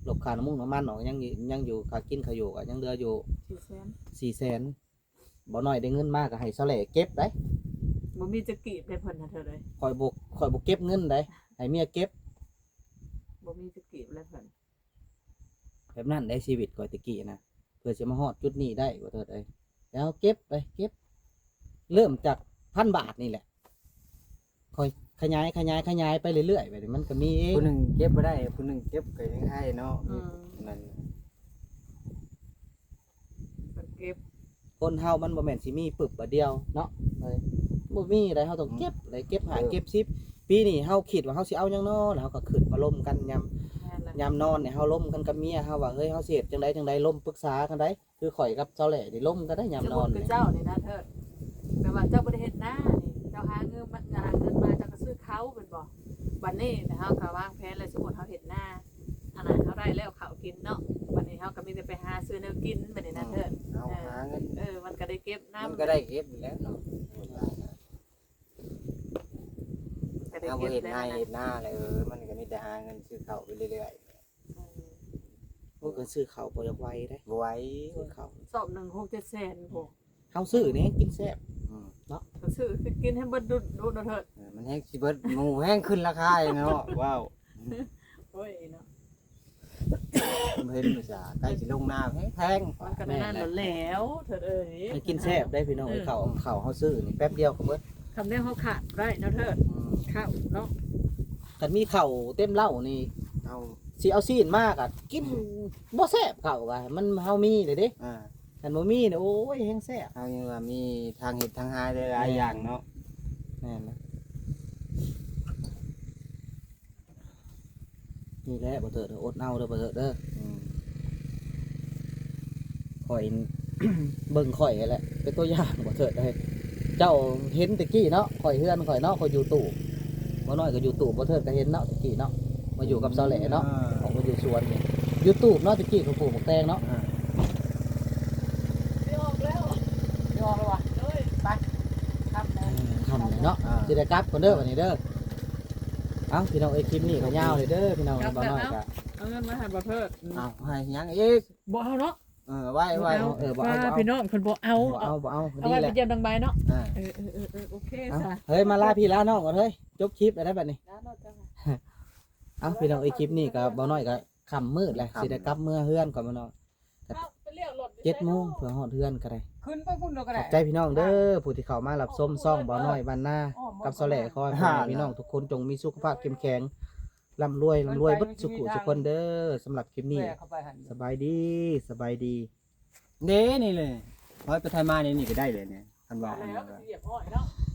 ລົບຄ່ານ້ຳມັນນ້ຳມັນອອກ ຍັງ ຍັງຢູ່ຄ່າກິນຄ່າຢູ່ກໍຍັງເຫຼືອຢູ່ສີ່ແສນ ສີ່ແສນ ບໍ່ນ້ອຍໄດ້ເງິນມາກໍໃຫ້ເຊົາແຫຼເກັບໄດ໋ ບໍ່ມີຈັກກີບໄດ້ເພິ່ນນະເທີດເອີຍ ຂ້ອຍບໍ່ ຂ້ອຍບໍ່ເກັບເງິນໄດ໋ ໃຫ້ເມຍເກັບ ບໍ່ມີຈັກກີບແລ້ວເພິ່ນ ແບບນັ້ນໄດ໋ ຊີວິດຂ້ອຍແຕ່ກີ້ນະ ເພື່ອຊິມາຮອດຈຸດນີ້ໄດ້ ບໍ່ເທີດເອີຍ ແລ້ວເກັບໄປ ເກັບ ເລີ່ມຈາກພັນບາດນີ້ແຫຼະ ຄ່ອຍຂະຫຍາຍ ຂະຫຍາຍ ຂະຫຍາຍໄປເລື້ອຍໆ ແບບນີ້ມັນກໍມີເອງ ຜູ້ໜຶ່ງເກັບບໍ່ໄດ້ ຜູ້ໜຶ່ງເກັບກໍຍັງໄດ້ເນາະ ອືມ ນັ້ນ ເກັບ ຄົນເຮົາມັນບໍ່ແມ່ນຊິມີປຶບບາດດຽວເນາະ ເອີ ບໍ່ມີໃດ໋ ເຮົາຕ້ອງເກັບ ອືມ ໄດ້ເກັບຫ້າ ເອີ ເກັບສິບ ປີນີ້ເຮົາຄິດວ່າເຮົາຊິເອົາຫຍັງນໍ ແລ້ວເຮົາກໍຄຶດມາລົມກັນຍາມ ແມ່ນແຫຼະ ຍາມນອນນີ້ ເຮົາລົມກັນກັບເມຍເຮົາວ່າ ເຮີ້ຍ ເຮົາຊິເຮັດຈັ່ງໃດຈັ່ງໃດ ລົມປຶກສາກັນໄດ໋ ຄືຂ້ອຍກັບສາວແຫຼນີ້ລົມກັນໄດ໋ຍາມນອນ ສົມມຸດຄືເຈົ້ານີ້ນະເທີດ ແບບວ່າເຈົ້າບໍ່ໄດ້ເຮັດນານີ້ ເຈົ້າຫາເງິນມາ ຫາເງິນມາ ເຈົ້າກໍຊື້ເຂົ້າແມ່ນບໍ່? ບັດນີ້ເຮົາກໍວາງແຜນແລ້ວ ສົມມຸດເຮົາເຮັດນາ ອັນນັ້ນເຮົາໄດ້ແລ້ວເຂົ້າກິນເນາະ ບັດ ແນວກິນບັດນີ້ນະ ເອີ ເທີດ ເຮົາ ເອີ ຫາເງິນ ເອີ ມັນກໍໄດ້ເກັບນຳ ມັນກໍໄດ້ເກັບແລ້ວເນາະ ກໍໄດ້ ເຮົາ ເກັບ ເຮັດໄຮ່ເຮັດນາແລ້ວ ເອີ ມັນກໍມີແຕ່ຫາເງິນຊື້ເຂົ້າໄປເລື້ອຍໆ ອືມ ໂອ້ ກໍຊື້ເຂົ້າບໍ່ຢາກໄວເດ້ ບໍ່ໄວ ຊື້ເຂົ້າ ສອບໜຶ່ງຫົກເຈັດແສນພຸ້ນ ເຮົາຊື້ນີ້ກິນແຊບ ອືມ ເນາະ ກໍຊື້ກິນໃຫ້ເບິດດຸດເນາະ ເທີດ ເອີ ມັນແຮງຊິເບິດ ໝູແຮງຂຶ້ນລາຄາເນາະ ວ້າວ ໂອ້ຍເນາະ ເຫັນບໍ່ຊະ ໃກ້ຊິລົງນາແພງໆ ມັນກໍນັ້ນແຫຼະ ແລ້ວເທີດເອີຍ ມັນກິນແຊບໄດ໋ພີ່ນ້ອງເອີຍ ເອີ ເຂົ້າ ເຂົ້າເຮົາຊື້ນີ້ແປັບດຽວກໍເບິດ ຄຳແນວເຮົາຂາດບໍ່ໄດ້ເນາະເທີດ ອືມ ເຂົ້າເນາະ ຄັນມີເຂົ້າເຕັມເລົ້ານີ້ ເຮົາຊິເອົາຊີ້ນມາກໍກິນ ອືມ ບໍ່ແຊບເຂົ້າກໍ ມັນ ເຮົາມີແລ້ວເດ້ ອ່າ ຄັນບໍ່ມີນີ້ ໂອ້ຍ ແຮງແຊບ ເຮົາຍັງວ່າມີທາງເຮັດທາງຫາຫຼາຍໆ ແມ່ນ ຢ່າງເນາະ ແມ່ນນະ ນີ້ແຫຼະບໍ່ເທີດ ອົດເອົາເດີບໍ່ເທີດເດີ ອືມ ຂ້ອຍ ເບິ່ງຂ້ອຍຫັ້ນແຫຼະ ເປັນຕົວຢ່າງບໍ່ເທີດເອີຍ ເຈົ້າເຫັນແຕ່ກີ້ເນາະ ຂ້ອຍເຮືອນຂ້ອຍເນາະ ຂ້ອຍຢູ່ຕູບ ບໍ່ນ້ອຍກໍຢູ່ຕູບ ບໍ່ເທີດກໍເຫັນເນາະ ແຕ່ກີ້ເນາະ ມາຢູ່ກັບສາວແຫຼເນາະ ອືມ ອອກມາຢູ່ສວນນີ້ ຢູ່ຕູບເນາະ ແຕ່ກີ້ເຂົາປູກໝາກແຕງເນາະ ອ່າ ຊິອອກແລ້ວ ຊິອອກແລ້ວຫວາ ໂດຍ ໄປ ຄ່ຳແລ້ວ ເອີ ຄ່ຳແລ້ວເນາະ ອ່າ ຊິໄດ້ກັບກ່ອນເດີບັດນີ້ເດີ ເອົ້າ ພີ່ນ້ອງເອີຍ ຄລິບນີ້ກໍຍາວເລີຍເດີ ພີ່ນ້ອງ ບ່າວນ້ອຍກໍ ເອົາເງິນມາໃຫ້ບໍ່ເທີດ ອືມ ເອົາໃຫ້ຫຍັງອີກ ບໍ່ເອົາເນາະ ເອີ ເອົາໄວ້ ເອົາໄວ້ ເອົາ ເອີ ບໍ່ເອົາ ວ່າ ບໍ່ເອົາ ພີ່ນ້ອງເພິ່ນບໍ່ເອົາ ບໍ່ເອົາ ເອົາ ບໍ່ເອົາ ເອົາໄວ້ໄປຢ້ຽມນາງໃບເນາະ ອ່າ ເອີ ເອີ ເອີ ເອີ ໂອເຄ ເອົ້າ ຊະ ເຮີຍ ມາລາພີ່ລານ້ອງກ່ອນເຮີຍ ຈົບຄລິບແລ້ວໄດ໋ບັດນີ້ ລາເນາະ ເຈົ້າ ເອົ້າ ພີ່ນ້ອງເອີຍ ຄລິບນີ້ກໍບ່າວນ້ອຍກໍຄ່ຳມືດແລ້ວ ຄ່ຳ ຊິໄດ້ກັບເມືອເຮືອນກ່ອນ ພີ່ນ້ອງ ເອົາ ເຈັດໂມງເພື່ອຮອດເຮືອນກໍໄດ້ ຂຶ້ນໄປພຸ້ນກໍໄດ້ ຂອບໃຈພີ່ນ້ອງເດີ ຜູ້ທີ່ເຂົ້າມາຮັບຊົມຊ່ອງບ່າວນ້ອຍບ້ານນາ ກັບສາວແຫຼ ຂໍໃຫ້ພໍ່ແມ່ພີ່ນ້ອງທຸກຄົນຈົ່ງມີສຸຂະພາບເຂັ້ມແຂງ ລ່ຳລວຍ ລ່ຳລວຍເບິດສູ່ຜູ້ສູ່ຄົນເດີ ສຳລັບຄລິບນີ້ ສະບາຍດີ ສະບາຍດີ ເດ້ ນີ້ເລີຍ ຮ້ອຍໄປຖ່າຍມານີ້ ນີ້ກໍໄດ້ເລີຍນີ້ ຄັນວ່າ ແລ້ວ ອັນນີ້ກໍ ຊິຮຽບຮ້ອຍເນາະ